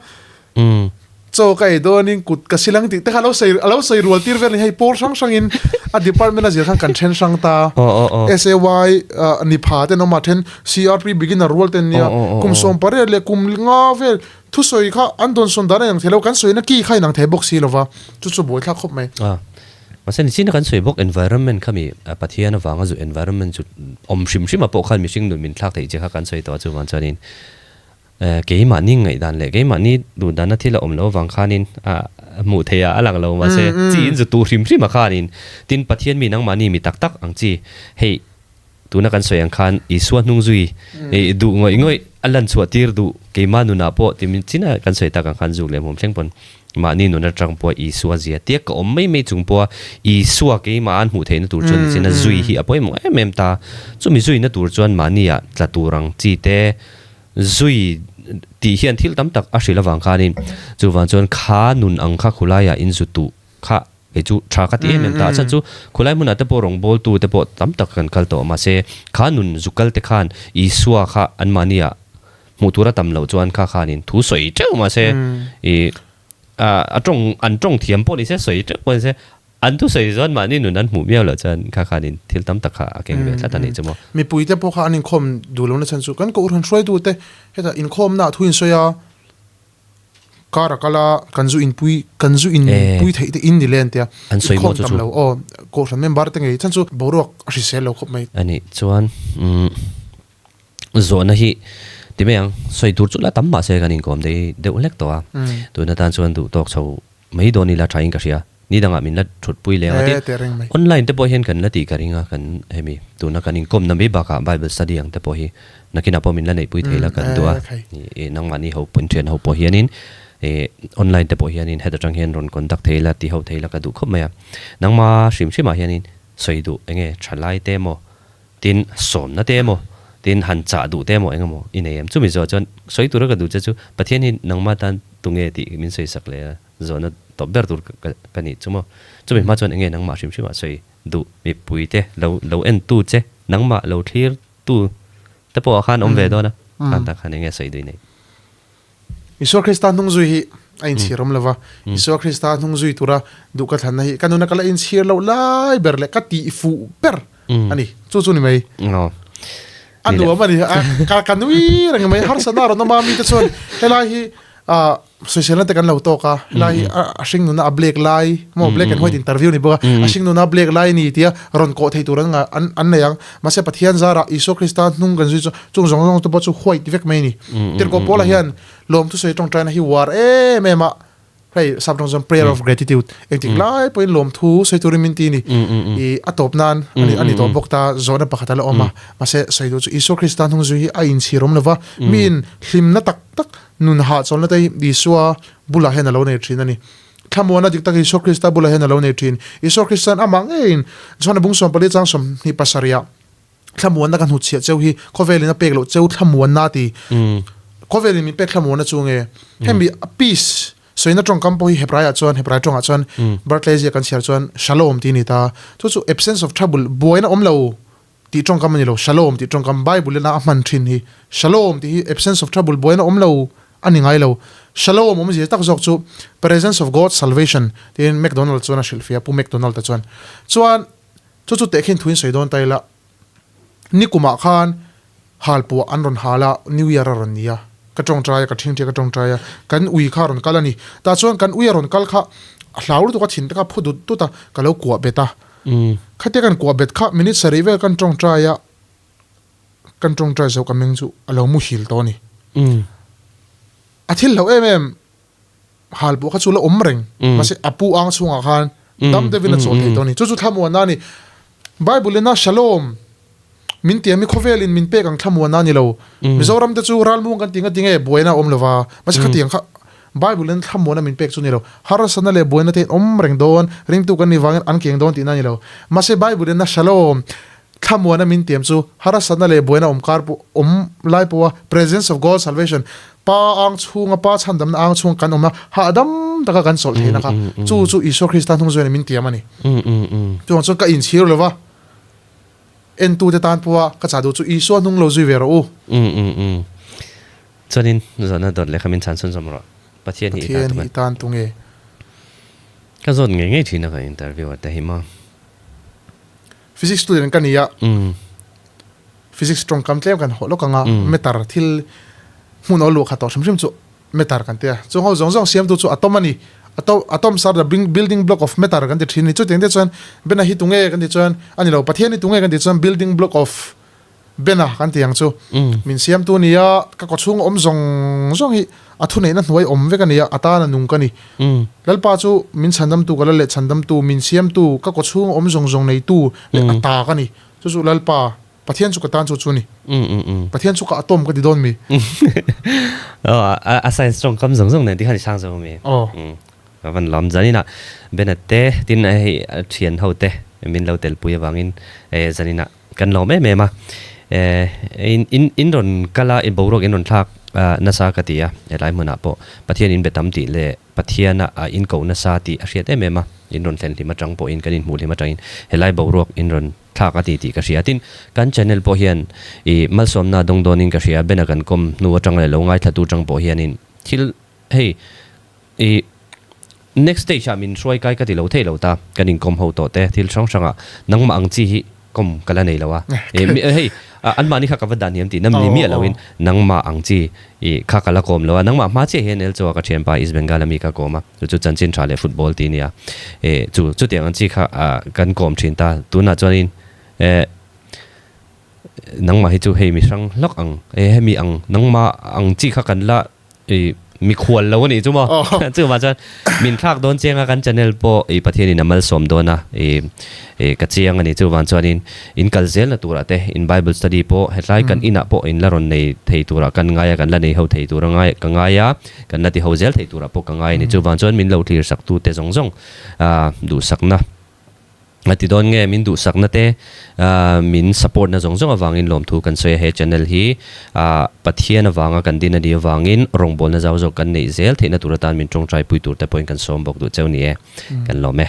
chaw ka ei dawnin kut ka silang tih te kha a lo sawi a lo sawi rual tir vel a ni, hei pawl hrang hrangin a department a zir khan kan then hrang ta, SAY ni pha ten awm a then CR pre beginner rual ten nia, kum 18 leh kum nga vel Thusawi kha an dawn sawn dan a inang thei lo, kan sawina ki kha a inang thei bawk si lo va, chu chu buaithlak khawp mai. A, mahse nichina kan sawi bawk environment kha mi Pathian avanga zu environment chu awm hrim hrim ah pawh khan mihring nun min thlak theih che kha kan sawi tawh a, chuvang chuanin keimahni ngaihdan leh keimahni duhdanna thil a awm loh avang khanin a hmuh theih ah a lang lo mahse chi in zu tuh hrim hrim ah khanin tin Pathian mi nangmahni mi tak tak ang chi hei Tuna kan sawi ang khan Isua hnung zui duh ngawih ngawih a lan chhuah tir duh keimah nunah pawh ti min chin a kan sawi tak ang khan zuk leh hmuam thleng pawn mahni nun atang pawh Isua zia tiak ka awm mai mai chung pawha Isua keimah an hmuh theihna tur chuan nichin a zui hi a pawimawh em em ta. Chumi zuina tur chuan mahnia tla tur ang chi te zui tih hian thil tam tak a hrilh avang khanin chuvang chuan kha nun ang kha khulaiah in zu tuh kha Kei chu tha ka ti em em ta. A chhan chu khulai hmunah te pawh rawngbawltu te pawh tam tak kan kal tawh. Mahse kha nun zukal te khan Isua kha anmahniah Hmuh tur a tam loh chuan kha khanin thu sawi teuh mahse i a tawng an tawng thiam pawh ni se sawi teuh pawh ni se an thu sawi chuan mahni nun an hmuh miau loh chuan kha khanin thil tam tak kha a keng ve tlat a nih chu maw. Mipuite pawh kha an inkhawm duh lohna chhan chu kan kohhran hruaitute hetah inkhawmna ah thu insawi a, Car a kal a, kan zu inpui, kan zu inpui theih te in ni le an tia. An sawi maw chu chu. Inkhawm tam lo aw, kohhran member te ngei chhan chu boruak a hrisel lo khawp mai. A nih chuan umm zawhna hi ti mai ang, sawi tur chu la tam mahse kan inkawm dei deuh hlek tawh a, tuna tan chuan duh tawk chho mai dawn ila thain ka hria. Ni dangah min la thutpui leng a, tin online te pawh hian kan la tih ka ring a, kan hemi tuna kan inkawmna mai bakah Bible study ang te pawh hi nakinah pawh min la neihpui thei la kan duh a, ih nangmahni ho pawh inthian ho pawh hianin ih online te pawh hianin het atang hian rawn contact thei la ti ho thei la ka duh khawp mai a, nangma hrim hrimah hianin sawi duh eng nge thalai te emaw tin sawmna te emaw tin han chah duh te emaw eng emaw i nei em? Chumi zawh chuan sawi tura ka duh che chu Pathian hi nangma tan tunge tih min sawi sak leh a. Zawhna tawp ber tur ka nih chu maw? Chumi hma chuan enge nangmah hrim hrimah sawi duh mipui te lo lo en tu che, nangmah lo thlir tu te pawh ah khan awm ve dawn a, khan tak khan enge sawi duh i neih? Isua Krista hnung zui hi a inchhir awm lova, Isua Krista hnung zui tura duh ka thlanna hi ka nuna ka la inchhir loh lai ber leh ka tih fuh ber a ni, chu chu ni mai. A nuam a ni, ka nui reng mai, harsatna a rawn awm a mite chuan helai hi ah sawisel na te kan lo tawk a helai hi a hring nuna a black lai maw black and white interview ni bawk a a hring nuna black lai ni tia rawn kawh thei tur an nga an an nei ang mahse Pathian zarah Isua Krista hnung kan zui chu chung zawng zawng te pawh chu white vek mai a ni tirhkoh Paula hian lawmthusawi tawngtaina hi uar em em a hei sap tawng chuan prayer of gratitude engtik lai pawhin lawmthu sawi turin min ti a ni i a tawp nan ani ani tawh bawk ta zawhna pakhat a la awm a mahse sawi duh chu Isua Krista hnung zui hi a inchhir awm lova miin hlimna tak tak Nun hahchawlna te hi Isua bulah hian a lo nei thin a ni. Thlamuanna dik tak Isua Krista bulah hian a lo nei thin. Isua Krista'n amah ngeiin Johana bung 14 chang 27 ah thlamuanna ka hnutchhiah cheu hi khawvelin a pek loh cheu thlamuanna a ti. Khawvelin min pek thlamuanna chu nge? Hemi peace sawina tawngkam pawh hi Hebraiah chuan Hebrai tawngah chuan Barclay ziak kan chhiar chuan shalom tih a ni ta. Chu chu absence of trouble buaina awm lo Tih tawngkam a ni lo, Shalom tih tawngkam Bible ina a hman thin hi. Shalom tih hi absence of trouble, buaina awm lo a ni ngai lo. Shalom awmzia tak zawk chu presence of God, salvation tiin McDonald chuan a hrilhfiah, Pu McDonald-a chuan. Chuan chu chu tehkhin thuin sawi dawn ta ila, nikumah khan halpuah an rawn hal a, New Year a rawn ni a, ka tawngtai a, ka thingthia ka tawngtai a, kan ui kha a rawn kal a ni. Tah chuan kan ui a rawn kal kha a hlau lutuk a, thin te kha a phu dut dut a, ka lo kuah bet a. Khatia kan kuah bet kha minute sarih vel kan tawngtai a, kan tawngtai zo ka meng chu a lo muhil tawh a ni. A thil hlauh em em hal pawh kha chu la awm reng mahse a pu ang chhungah khan dam deuhin a chawl thei tawh a ni. Chu chu thlamuanna a ni. Bible ina Shalom min tiam hi khawvelin min pek ang thlamuanna a ni lo. Mizoram te chu ralmuang kan ti nga tinge buaina a awm lo va, mahse khatiang kha Bible in thlamuanna min pek chu ni lo. Harsatna leh buaina te in awm reng dawn, ringtu kan nih vangin an keng dawn tihna a ni lo. Mahse Bible in a Shalom thlamuanna min tiam chu harsatna leh buaina awm kar pawh awm lai pawha presence of God salvation Pa ang chhunga Pa chhandamna ang chhunga kan awm a, hahdam taka kan chawlh theihna kha chu chu Isua Krista hnung zuiin min tiam a ni. Chuvang chuan ka inchhir lo va, entute tan pawha ka chah duh chu Isua hnung lo zui ve rawh u. Chuanin zawhna dawt leh kha min chhan chhunzawm rawh. Pathian hi i tan tunge? Pathian hi i tan tunge? Ka zawt ngei ngei thin a ka interview a te hi maw. Physics student ka ni a, physics tawngkam tlem kan hawh lawk ang a, matter thil hmun aw luah khat tawh hrim hrim chu matter kan ti a. Chung ho zawng zawng siamtu chu atom a ni. Atoms are the building block of matter kan ti thin a ni. Chutiang te chuan Bena hi tunge kan ti chuan a ni lo, Pathian hi tunge kan ti chuan building block of Bena kan ti ang chu. Min siamtu nia, ka kawchhung awm zawng zawng hi a thuneihna hnuai awm vek a nia, a tan a nung ka ni. Lalpa chu min chhandamtu ka la leh chhandamtu, min siamtu, ka kawchhung awm zawng zawng neitu leh a ta ka ni. Chu chu Lalpa, Pathian chu ka tan chu chu ni. Pathian chu ka atom ka ti dawn mi. A science tawngkam zawng zawng nen tikhan i chhang zo mi. Ka van lam zaninah Bena te tin hei thian ho te min lo telpui avangin zaninah Kan lawm em em a, in in in rawn kal a, in boruak in rawn thlak nasa ka ti a, helai hmunah pawh Pathian in be tam tih leh Pathiana a in koh nasa tih a hriat em em a, in rawn thlen hlim atang pawhin kan inhmuh hlim atangin helai boruak in rawn thlak a ti tih ka hria. Tin, kan channel pawh hian i malsawmna dawng dawnin ka hria. Bena kan kawm hnu atang leh lo ngaithlatu tang pawh hianin thil hei i next stage ah min hruai kai ka ti lo thei lo ta. Kan inkawm ho tawh te thil hrang hrangah nangmah ang chi hi Kom ka la nei lo a. Hei, anmahni kha ka va dah hniam tih namni miah loin nangmah ang chi i kha ka la kawm lo a. Nangmah hma chiah hian Elchaw-a ka thianpa East Bengal ami ka kawm a, chu chu chanchin tha leh football tih a nia. Chu chutiang ang chi kha kan kawm thin ta. Tunah chuanin nangmah hi chu hei mi hrang hlawk ang, hemi ang nangmah ang chi kha kan la I mikhual lo a nih chu maw? Chuvang chuan min thlak dawn chiang a, kan channel pawh i Pathianin a malsawm dawn a, i i ka chiang a ni. Chuvang chuanin in kal zelna turah te, in Bible study pawh hetlai kan inah pawh in la rawn nei thei turah kan ngai a, kan la nei ho thei tur a ngai ka ngai a, kan la ti ho zel thei turah pawh ka ngai a ni. Chuvang chuan min lo thlir sak tute zawng zawng duhsakna. A ti dawn nge, min duhsakna te, min support na zawng zawng avangin lawmthu kan sawi a, he channel hi Pathian avanga kan din a nih avangin rawngbawlna zau zawk kan neih zel theihna tur atan min tawngtai pui tur te pawhin kan sawm bawk duh cheu ni e, kan lawm e.